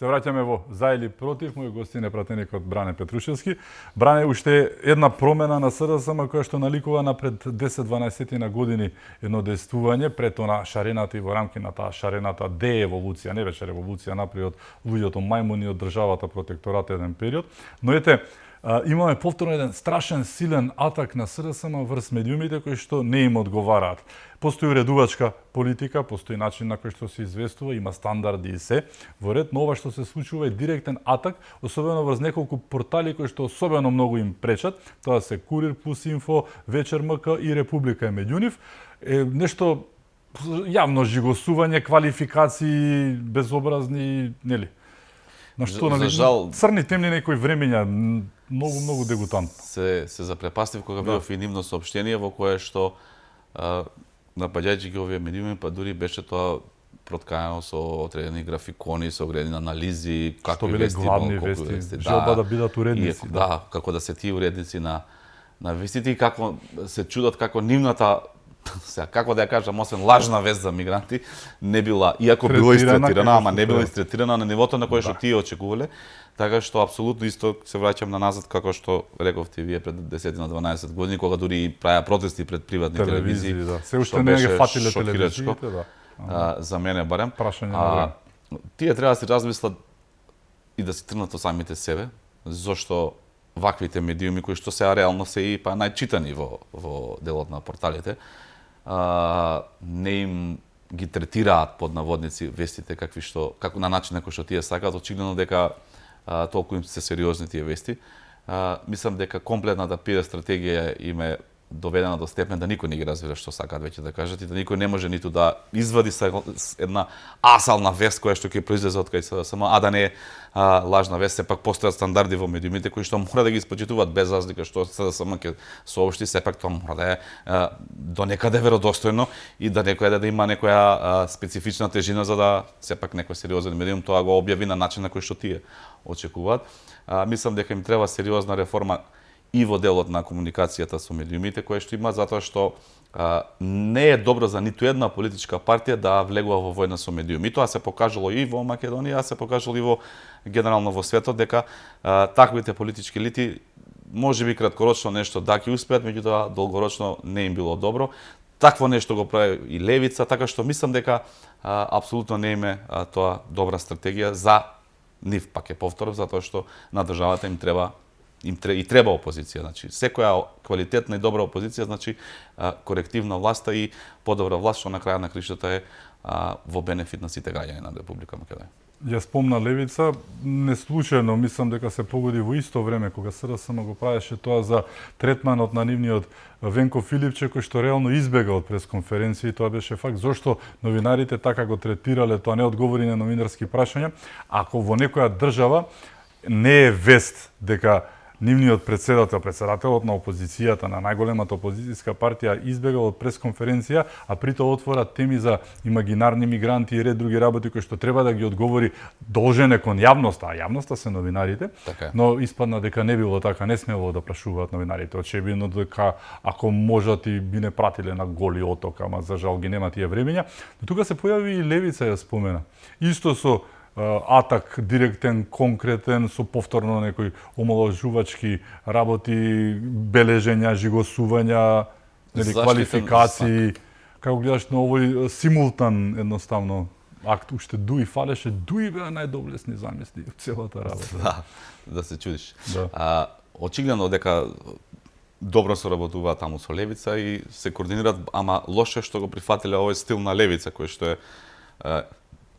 Се враќаме во За или против. Мој гостин е пратеникот Бране Петрушевски. Бране, уште една промена на СДСМ која што наликува на пред 10-12 на години едно действување пред она шарената и во рамки на таа шарената дееволуција, не беше револуција напред од луѓето мајмуни од државата протекторат еден период. Но ете, имаме повторно еден страшен силен атак на СДСМ врз медиумите кои што не им одговараат. Постои уредувачка политика, постои начин на кој што се известува, има стандарди и се. Во ред на ова што се случува е директен атак, особено врз неколку портали кои што особено многу им пречат. Тоа се Курир плюс Инфо, Вечер МК и Република е меѓу нив. Нешто јавно жигосување, квалификации безобразни, нели? На што, нали, црни темни некои времења, многу дегутантно. Се запрепастив кога видов и нивно соопштение во кое што напаѓајќи ги овие медиуми, па дури беше тоа проткаено со одредени графикони, со одредени анализи, какви вести, главни вести, желба да бидат уредници. Да, како да се тие уредници на вестите и како се чудат како нивната, како да ја кажам, освен лажна вест за мигранти, не била, иако била истретирана, ама не била истретирана на нивото на кое што тие очекувале. Така што апсолутно исто се враќам на назад како што рековте вие пред 10 на 12 години, кога дури правеа протести пред приватни телевизии. Да. Се уште не ги фатиле телевизиите, да. За мене барем. Прашање на време. Тие треба да си размислат и да си тргнат од самите себе, зошто ваквите медиуми кои што сега реално се и па најчитани во делот на порталите, не им ги третираат под наводници вестите како на начин на кој што тие сакаат, очигледно дека толку им се сериозни тие вести. Мислам дека комплетната пиар стратегија им е доведена до степен да никој не ги разбира што сакаат веќе да кажат и да никој не може ниту да извади една асална вест која што ќе произлезе од кај СДСМ, а да не е лажна вест. Сепак постојат стандарди во медиумите кои што мора да ги испочитуваат без разлика што СДСМ ќе соопшти, сепак тоа мора да е до некаде веродостојно и да некоја да има некоја специфична тежина за да сепак некој сериозен медиум тоа го објави на начин на кој што тие очекуваат. Мислам дека им треба сериозна реформа и во делот на комуникацијата со медиумите, кое што има, затоа што не е добро за ниту една политичка партија да влегува во војна со медиуми. И тоа се покажало и во Македонија, се покажало и во генерално во светот, дека таквите политички елити можеби краткорочно нешто да ќе успеат, меѓутоа долгорочно не им било добро. Такво нешто го прави и левица, така што мислам дека апсолутно не име тоа добра стратегија за нив, пак е повторов, затоа што на државата им треба опозиција, значи секоја квалитетна и добра опозиција значи корективна власта и подобра власт што на крајот на криштата е во бенефит на сите граѓани на Република Македонија. Ја спомна левица, не случајно мислам дека се погоди во исто време кога СДСМ го правеше тоа за третманот на нивниот Венко Филипче кој што реално избега од пресконференција и тоа беше факт зошто новинарите така го третирале, тоа не одговори на новинарски прашања. Ако во некоја држава не е вест дека нивниот председателот на опозицијата, на најголемата опозицијска партија, избегал од пресконференција, а притоа отвора теми за имагинарни мигранти и ред други работи кои што треба да ги одговори должен е кон јавноста, а јавноста се новинарите, но испадна дека не било така, не смело да прашуваат новинарите. Очебидно дека ако можат и би не пратиле на Голи оток, ама за жал ги нема тие времења. Но тука се појави и левица, ја спомена. Исто со атак директен, конкретен, со повторно некои омалажувачки работи, бележења, жигосувања, квалификации. Како гледаш на овој симултан едноставно акт, уште дуи фалеше, дуи беа најдоблесни замисли од целата работа. Да се чудиш. Очигледно дека добро се работуваат таму со левица и се координираат, ама лоше што го прифатиле овој стил на левица кој што е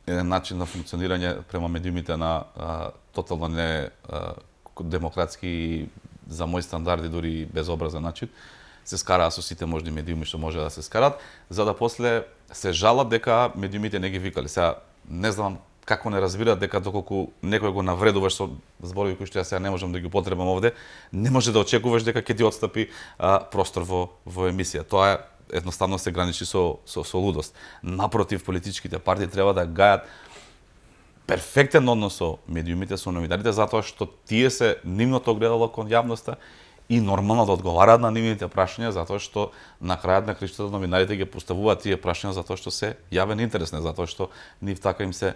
еден начин на функционирање према медиумите на тотално не демократски за мои стандарди дури безобразен начин. се скараа со сите можни медиуми што може да се скарат, за да после се жалат дека медиумите не ги викале. Сега не знам како не разбираат дека доколку некој го навредуваш со зборови кои што ја сега не можам да ги употребам овде, не може да очекуваш дека ќе ти отстапи простор во емисија. Тоа едноставно се граничи со лудост. Напротив, политичките партии треба да гајат перфектен однос со медиумите, со новинарите, затоа што тие се нивното огледало кон јавноста и нормално да одговараат на нивните прашања, затоа што на крајот на краиштата новинарите ги поставуваат тие прашања затоа што се јавен интерес, не затоа што нив така им се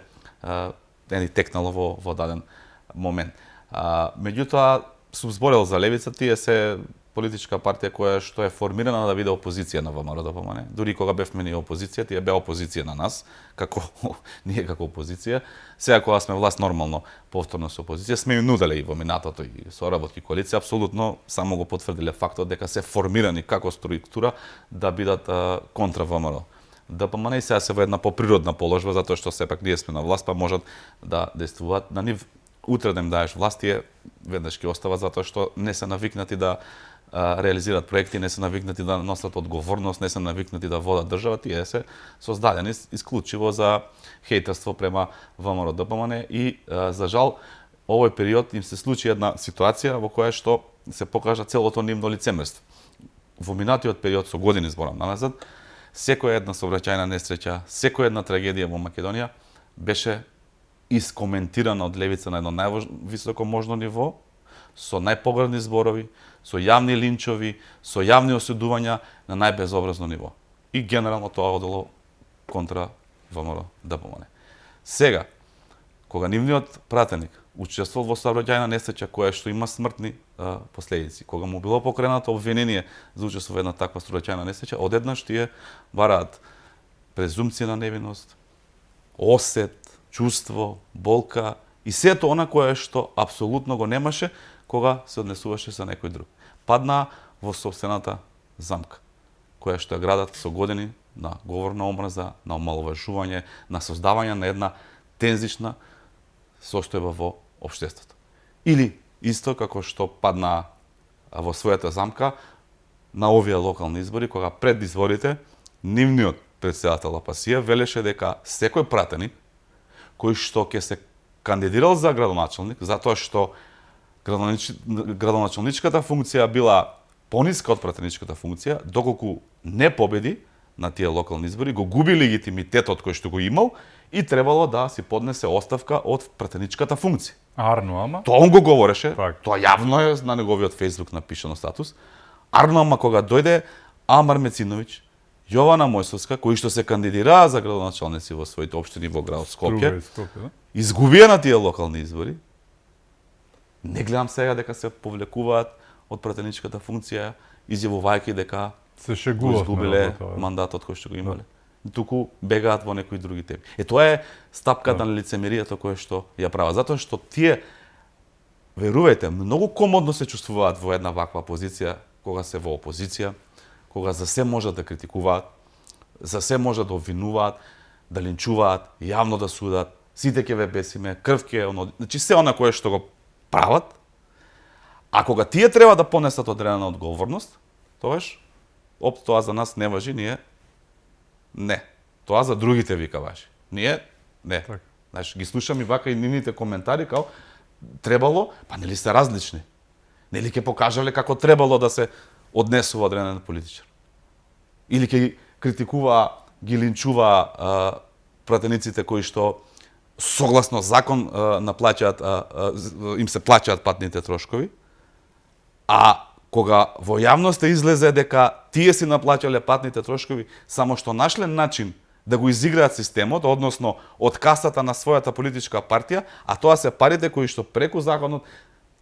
текнало во даден момент. Меѓутоа, сум зборел за левица, тие се политичка партија која што е формирана да биде опозиција на ВМРО-ДПМН. Дури кога бевме ние опозиција, тие беа опозиција на нас, како ние како опозиција. Сега кога сме власт, нормално повторно со опозиција, сме ја нуделе и во минатото и соработки коалиција, апсолутно само го потврдиле фактот дека се формирани како структура да бидат контра ВМРО. ДПМН и сега се во една поприродна положба, затоа што сепак ние сме на власт, па можат да действуваат на нив. Утре да им даеш власт, тие веднаш ќе остават затоа што не се навикнати да реализираат проекти, не се навикнати да носат одговорност, не се навикнати да водат држава, тие се создадени исклучиво за хејтерство према ВМРО-ДПМН и за жал овој период им се случи една ситуација во која што се покажа целото нивно лицемерство. Во минатиот период со години зборам наназад, секоја една сообраќајна несреќа, секоја една трагедија во Македонија беше искоментирана од левица на едно највисоко можно ниво, со најпогрдни зборови, со јавни линчови, со јавни осудувања на најбезобразно ниво. И генерално тоа одело контра ВМРО-ДПМН. Сега, кога нивниот пратеник учествувал во сообраќајна несреќа која што има смртни последици, кога му било покренато обвинение за учество во една таква сообраќајна несреќа, одеднаш тие бараат презумпција на невиност, осет, чувство, болка и сето она кое што апсолутно го немаше кога се однесуваше со некој друг. Падна во собствената замка, која што ја градат со години на говор на омраза, на омаловажување, на создавање на една тензична состојба во општеството. Или исто како што падна во својата замка на овие локални избори, кога пред изборите нивниот претседател Апасија велеше дека секој пратеник кој што ќе се кандидирал за градоначалник, затоа што градоначалничката функција била пониска од пратеничката функција, доколку не победи на тие локални избори, го губи легитимитетот кој што го имал и требало да си поднесе оставка од пратеничката функција. Арно, ама? Тоа он го говореше, Так. тоа јавно е на неговиот Facebook напишано статус. Арно, ама кога дојде Амар Мециновиќ, Јована Мојсовска, кои што се кандидираа за градоначалници во своите општини во град Скопје, Да? изгубија на тие локални избори. Не гледам сега дека се повлекуваат од пратеничката функција, изјавувајќи дека Се го шегувавме изгубиле во тоа. мандатот кој што го имале. Туку бегаат во некои други теми. Тоа е стапката на лицемеријата која што ја прават. Затоа што тие, верувајте, многу комодно се чувствуваат во една ваква позиција, кога се во опозиција, кога за се можат да критикуваат, за се можат да обвинуваат, да линчуваат, јавно да судат, сите ќе ве бесиме, крв ќе оно, значи се она кое што го прават. А кога тие треба да понесат одредена одговорност, тогаш тоа за нас не важи, ние не. Тоа за другите вика важи. Ние не. Так. Знаеш, ги слушам и вака и нивните коментари као требало, па нели се различни. Нели ќе покажале како требало да се однесува одреден политичар. Или ќе критикува, ги линчува пратениците кои што согласно закон наплаќаат, им се плаќаат патните трошкови, а кога во јавноста излезе дека тие си наплаќале патните трошкови, само што нашле начин да го изиграат системот, односно од касата на својата политичка партија, а тоа се парите кои што преку законот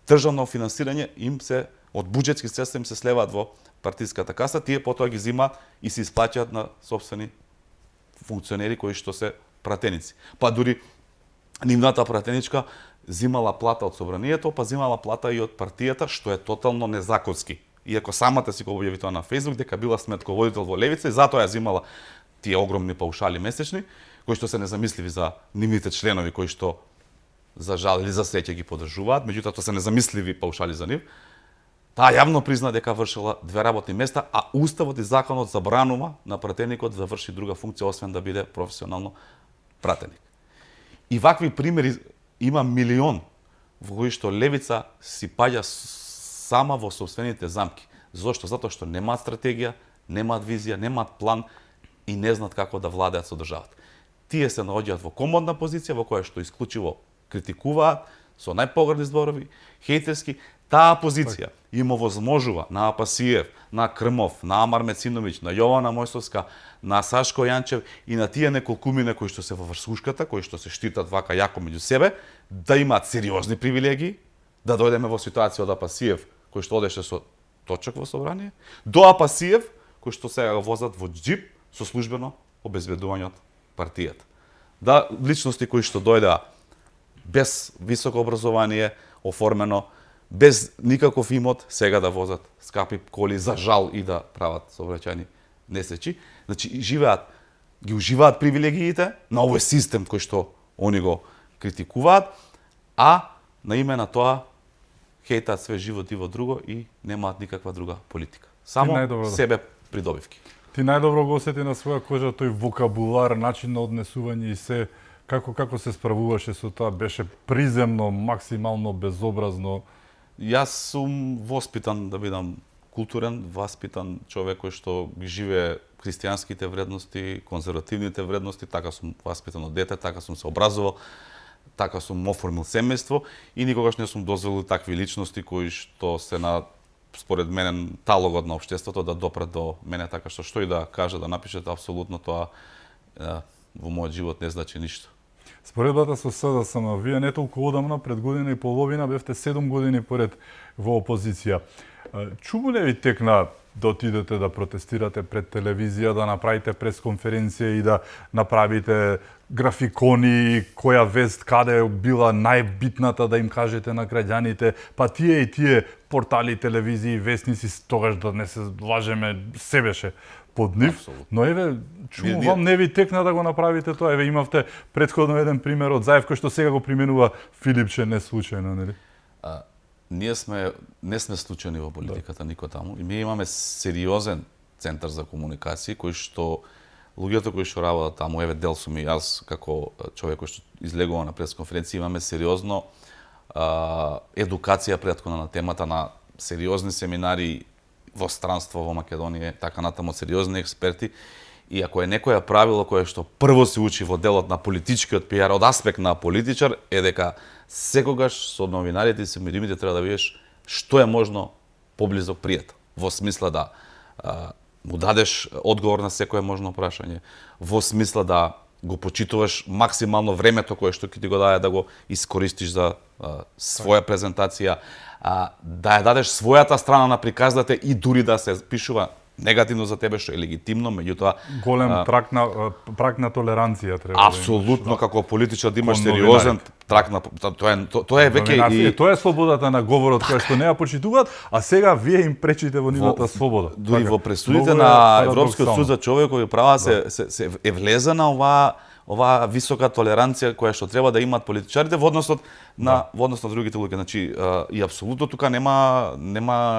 државно финансирање им се од буџетски средства им се слеваат во партиската каса, тие потоа ги зимаат и се исплаќаат на сопствени функционери кои што се пратеници. Па дури нивната пратеничка зимала плата од собранието, па зимала плата и од партијата, што е тотално незаконски. Иако самата си го објави тоа на Facebook дека била сметководител во левица и затоа ја зимала тие огромни паушали месечни, кои што се незамисливи за нивните членови кои што за жал или за среќа ги поддржуваат, меѓутоа тоа се незамисливи паушали за нив. Таа јавно призна дека вршила 2 работни места, а уставот и законот забранува на пратеникот да врши друга функција освен да биде професионално пратеник. И вакви примери има милион во кои што левица си паѓа сама во сопствените замки. Зошто? Затоа што немаат стратегија, немаат визија, немаат план и не знаат како да владеат со државата. Тие се наоѓаат во комодна позиција во која што исклучиво критикуваат со најпогрди зборови, хејтерски. Таа позиција им овозможува на Апасиев, на Крмов, на Амар Мециновиќ, на Јована Мојсовска, на Сашко Јанчев и на тие неколкумине кои што се во врсушката, кои што се штитат вака јако меѓу себе, да имаат сериозни привилегии, да дојдеме во ситуација од Апасиев, кој што одеше со точок во собрание, до Апасиев, кој што сега го возат во џип со службено обезбедување од партијата. Да, личности кои што дојдеа без високо образование, оформено, без никаков имот, сега да возат скапи коли за жал и да прават сообраќајни несречи. Значи, ги уживаат привилегиите на овој систем кој што они го критикуваат, а на име на тоа хејтаат све живо диво друго и немаат никаква друга политика. Само себе придобивки. Ти најдобро го осети на своја кожа тој вокабулар, начин на однесување и се како се справуваше со тоа, беше приземно, максимално безобразно. Јас сум воспитан да бидам културен, воспитан човек кој што ги живее христијанските вредности, конзервативните вредности, така сум воспитан од дете, така сум се образувал, така сум оформил семејство и никогаш не сум дозволил такви личности кои што се на според мене талогот на општеството да допрат до мене, така што и да каже, да напишете, апсолутно тоа во мојот живот не значи ништо. Споредбата со СДСМ, вие не толку одамна, пред година и половина, бевте 7 години поред во опозиција. Чуму не ви текна да отидете да протестирате пред телевизија, да направите пресконференција и да направите графикони, која вест каде била најбитната да им кажете на граѓаните, па тие и тие портали, телевизии, вестници, тогаш да не се лажеме, се беше под нив, но еве, чуму вам не ви текна да го направите тоа, еве имавте претходно еден пример од Заев кој што сега го применува Филипче не случајно, нели? Не сме случајни во политиката, никој таму, и ние имаме сериозен центар за комуникации кој што луѓето кои што работат таму, еве дел сум и јас како човек кој што излегува на пресконференција, имаме сериозно едукација претходно на темата, на сериозни семинари во странство во Македонија, така натаму сериозни експерти. И ако е некоја правило кое што прво се учи во делот на политичкиот пиар, од аспект на политичар, е дека секогаш со новинарите и со медиумите треба да видиш што е можно поблизок пријател. Во смисла да му дадеш одговор на секое можно прашање, во смисла да го почитуваш максимално времето кое што ќе ти го даде да го искористиш за своја презентација, да ја дадеш својата страна на приказната и дури да се пишува негативно за тебе, што е легитимно, меѓутоа голем прак на толеранција треба. Апсолутно, како политичар да имаш сериозен трак на тоа е веќе и тоа е слободата на говорот која што не ја почитуваат, а сега вие им пречите во нивната слобода. Дури во пресудите на Европскиот суд за човекови права се е влезена оваа висока толеранција која што треба да имаат политичарите во однос на другите луѓе. Значи и апсолутно тука нема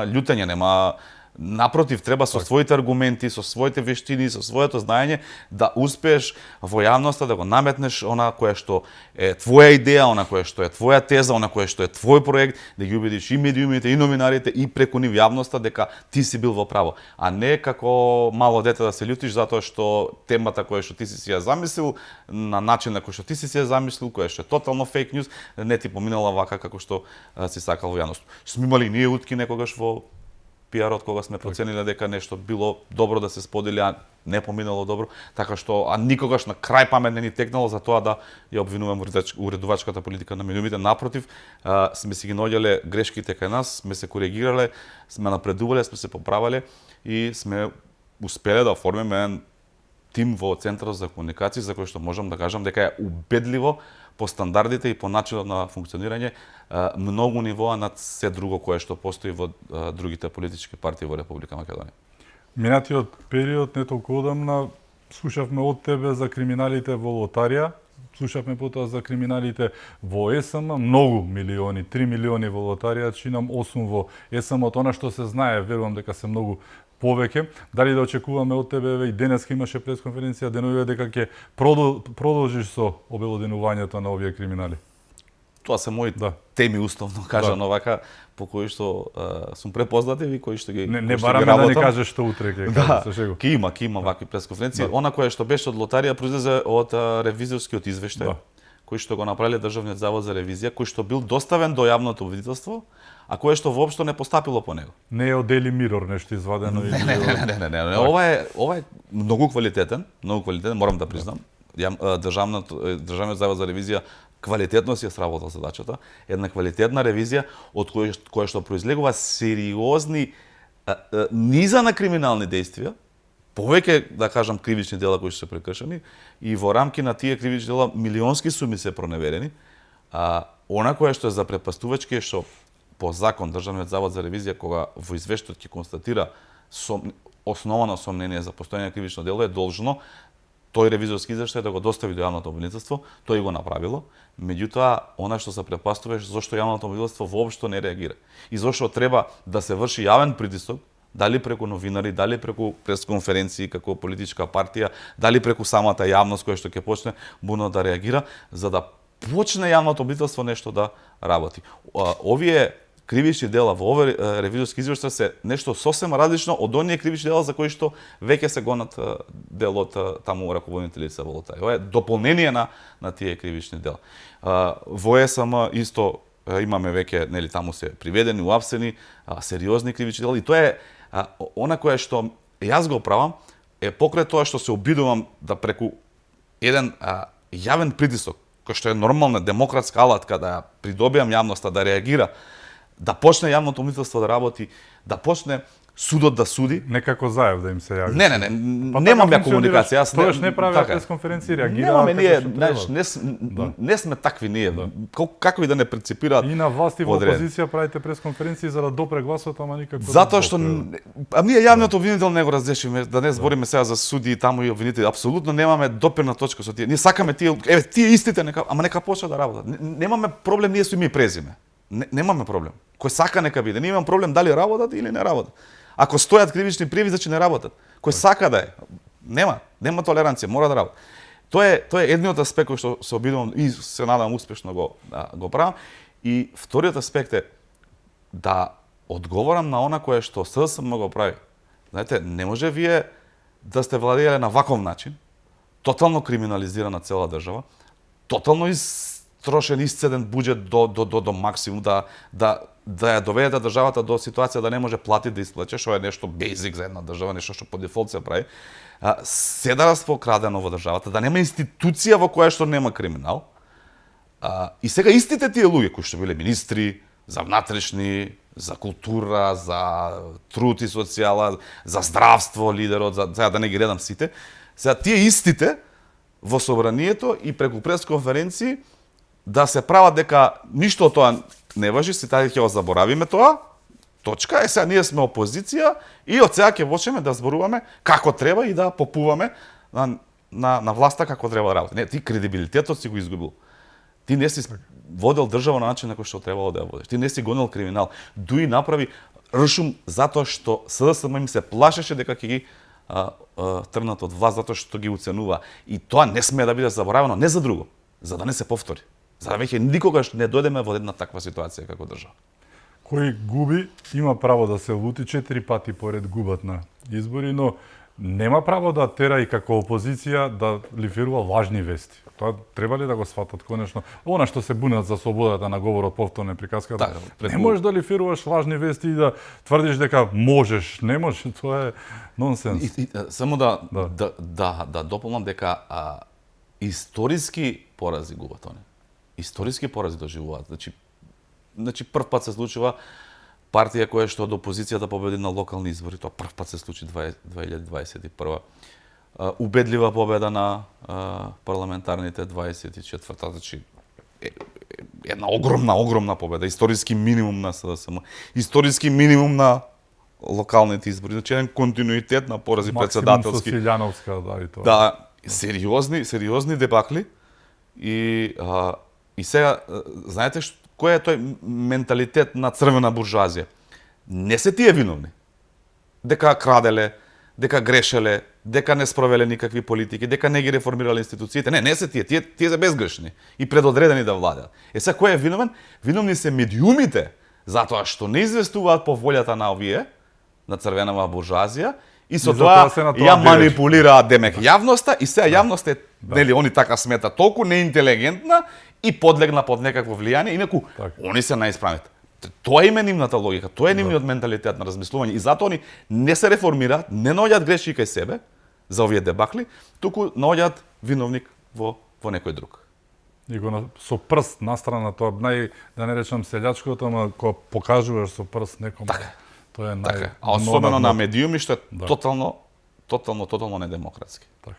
љутење, нема. Напротив, треба со своите аргументи, со своите вештини, со своето знаење да успееш во јавноста да го наметнеш она кое што е твоја идеја, она кое што е твоја теза, она кое што е твој проект, да ги убедиш и медиумите, и новинарите, и преку нив јавноста дека ти си бил во право, а не како мало дете да се љутиш затоа што темата која што ти си ја замислил на начин на кој што ти си ја замислил, која што е тотално фейк њуз, не ти поминала вака како што си сакал во јавноста. Сме имали ние утки некогаш во пиарот кога сме процениле дека нешто било добро да се сподели, а не поминало добро, така што никогаш на крај памет не ни текнало за тоа да ја обвинуваме уредувачката политика на медиумите. Напротив, сме си ги наоѓале грешките кај нас, сме се коригирале, сме напредувале, сме се поправале и сме успеле да оформиме еден тим во Центарот за комуникација за кој што можам да кажам дека е убедливо по стандардите и по начинот на функционирање многу нивоа над се друго кое што постои во другите политички партии во Република Македонија. Минатиот период, не толку одамна, слушавме од тебе за криминалите во лотарија, слушавме потоа за криминалите во ЕСМ, многу милиони, 3 милиони во лотарија, чинам 8 во ЕСМ, од она што се знае, верувам дека се многу повеќе. Дали да очекуваме од тебе, и денеска имаше пресконференција, деновиве дека ќе продолжиш со обелоденувањето на овие криминали? Тоа се мои теми условно кажано вака, по кои што сум препознативи, кои што ги не бараме да не кажеш што утре ќе кажеш со шегу. Ќе има вакви пресконференции. Она кое што беше од лотарија произлезе од ревизорскиот извештај, кој што го направиле Државниот завод за ревизија, кој што бил доставен до јавното обвинителство, а кое што воопшто не постапило по него. Не е од Daily Mirror нешто извадено или Не. Ова е многу квалитетен, морам да признам. Државниот завод за ревизија квалитетно си ја сработил задачата, една квалитетна ревизија од која што произлегува сериозни низа на криминални дејствија, повеќе, да кажам, кривични дела кои што се прекршени, и во рамки на тие кривични дела милионски суми се проneверени. Она кое што е запрепастувачки е што по закон Државниот завод за ревизија, кога во извештајот ќе констатира основано сомнение за постојање на кривично дело, е должно тој ревизорски извештај да го достави до јавното обвинителство. Тој го направило. Меѓутоа, она што се препастуваш, зошто јавното обвинителство воопшто не реагира. И зошто треба да се врши јавен притисок, дали преку новинари, дали преку пресконференции како политичка партија, дали преку самата јавност која што ќе почне буно да реагира, за да почне јавното обвинителство нешто да работи. Овие кривични дела во овој ревизорски извештај се нешто сосем различно од оние кривични дела за кои што веќе се гонат делот таму раководните лица во лотарија. Ова е дополнение на тие кривични дела. Во ЕСМ исто имаме веќе, нели, таму се приведени, уапсени сериозни кривични дела, и тоа е она кое што јас го правам е покрај тоа што се обидувам да преку еден јавен притисок, кој што е нормална демократска алатка да придобиам јавноста да реагира, да почне јавното обвинителство да работи, да почне судот да суди. Некако заев да им се јави. Не, немам ја комуникација. Јас Тоаш не прави пресконференција, реагира. Немаме ние, не сме такви ние. Како и да не преципираат. И на власт и во опозиција правите пресконференции за да допре гласот, ама никако. Затоа што ние јавниот обвинител не го разрешиме, да не збориме сега за суди и таму и обвинители. Апсолутно немаме допирна точка со тие. Ние сакаме тие истите нека почнат да работат. Немаме проблем ние со име и презиме. Немаме проблем. Кој сака нека биде. Не имам проблем дали работат или не работат. Ако стојат кривични пријави, значи не работат. Кој сака да е, нема толеранција, мора да работи. Тоа е едниот аспект кој што се обидувам и се надам успешно го правам. И вториот аспект е да одговорам на она кое што СДСМ го прави. Знаете, не може вие да сте владееле на ваков начин, тотално криминализирана цела држава, тотално трошен исцеден буџет до максимум, да ја доведете државата до ситуација да не може плати да исплаче, што е нешто бейзик за една држава, нешто што по дефолт се прави. Седарство крадено во државата, да нема институција во која што нема криминал. И сега истите тие луѓе кои што биле министри за внатрешни, за култура, за труд и социјала, за здравство, лидерот, сега да не ги редам сите, сега тие истите во собранието и преку пресконференции да се прават дека ништо од тоа не важи, си тај ќе го заборавиме тоа, точка, сега ние сме опозиција и од сега ќе почнеме да зборуваме како треба и да попуваме на власта како треба да работи. Не, ти кредибилитетот си го изгубил. Ти не си водел држава на начин на кој што требало да ја водиш. Ти не си гонел криминал. Дуи направи ршум затоа што СДСМ им се плашеше дека ќе ги тргнат од власт затоа што ги уценува. И тоа не сме да биде заборавено, не за друго, за да не се повтори. За да веќе никогаш не дојдеме во една таква ситуација како држава. Кој губи, има право да се лути 4 пати поред губат на избори, но нема право да тера и како опозиција да лифирува лажни вести. Тоа треба ли да го сватат конечно? Она што се бунат за слободата на говорот, повторна приказка, не можеш да лифируваш лажни вести и да тврдиш дека можеш, не можеш, тоа е нонсенс. Само да дополнам дека историски порази губат они. Историски порази доживуваат. Значи прв пат се случува партија која што од опозицијата победи на локални избори, тоа прв пат се случи 2021. Убедлива победа на парламентарните 24-та, значи една огромна победа, историски минимум на СДСМ, историски минимум на локалните избори, значи еден континуитет на порази председателски. Максимум со Силјановска, да, и тоа. Да, сериозни дебакли, И сега, знаете кој е тој менталитет на црвена буржуазија? Не се тие виновни. Дека краделе, дека грешеле, дека не спровеле никакви политики, дека не ги реформирале институциите. Не се тие. Тие се безгрешни и предодредени да владеат. Сега кој е виновен? Виновни се медиумите, затоа што не известуваат по волјата на овие, на црвенава буржуазија, и со тоа ја манипулираат демек јавноста, и сега јавноста е, нели, они така смета толку неинтелигентна и подлегна под некакво влијание, инаку они се наисправните. Тоа е нивната логика, тоа е нивниот менталитет на размислување и затоа они не се реформираат, не наоѓаат грешки кај себе за овие дебакли, туку наоѓаат виновник во некој друг. И го со прст настрана тоа, да не речам селјачкото, ама кога покажуваш со прст некому. Така. Тоа е така. А особено на медиуми што е тотално недемократски. Така.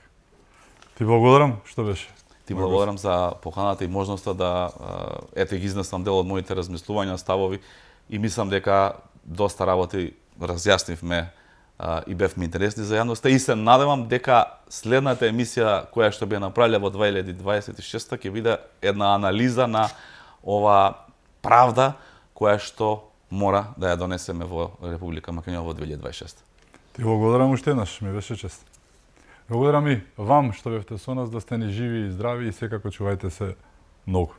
Ти благодарам, што беше? Ти благодарам за поканата и можноста да ете ги изнесам дел од моите размислувања, ставови и мислам дека доста работи разјаснивме и бевме интересни за јавноста и се надевам дека следната емисија која што би ја направиле во 2026 ќе биде една анализа на ова правда која што мора да ја донесеме во Република Македонија во 2026. Ти благодарам уште еднаш, ми беше чест. Благодарам и вам што бевте со нас, да сте ни живи и здрави и секако чувајте се многу.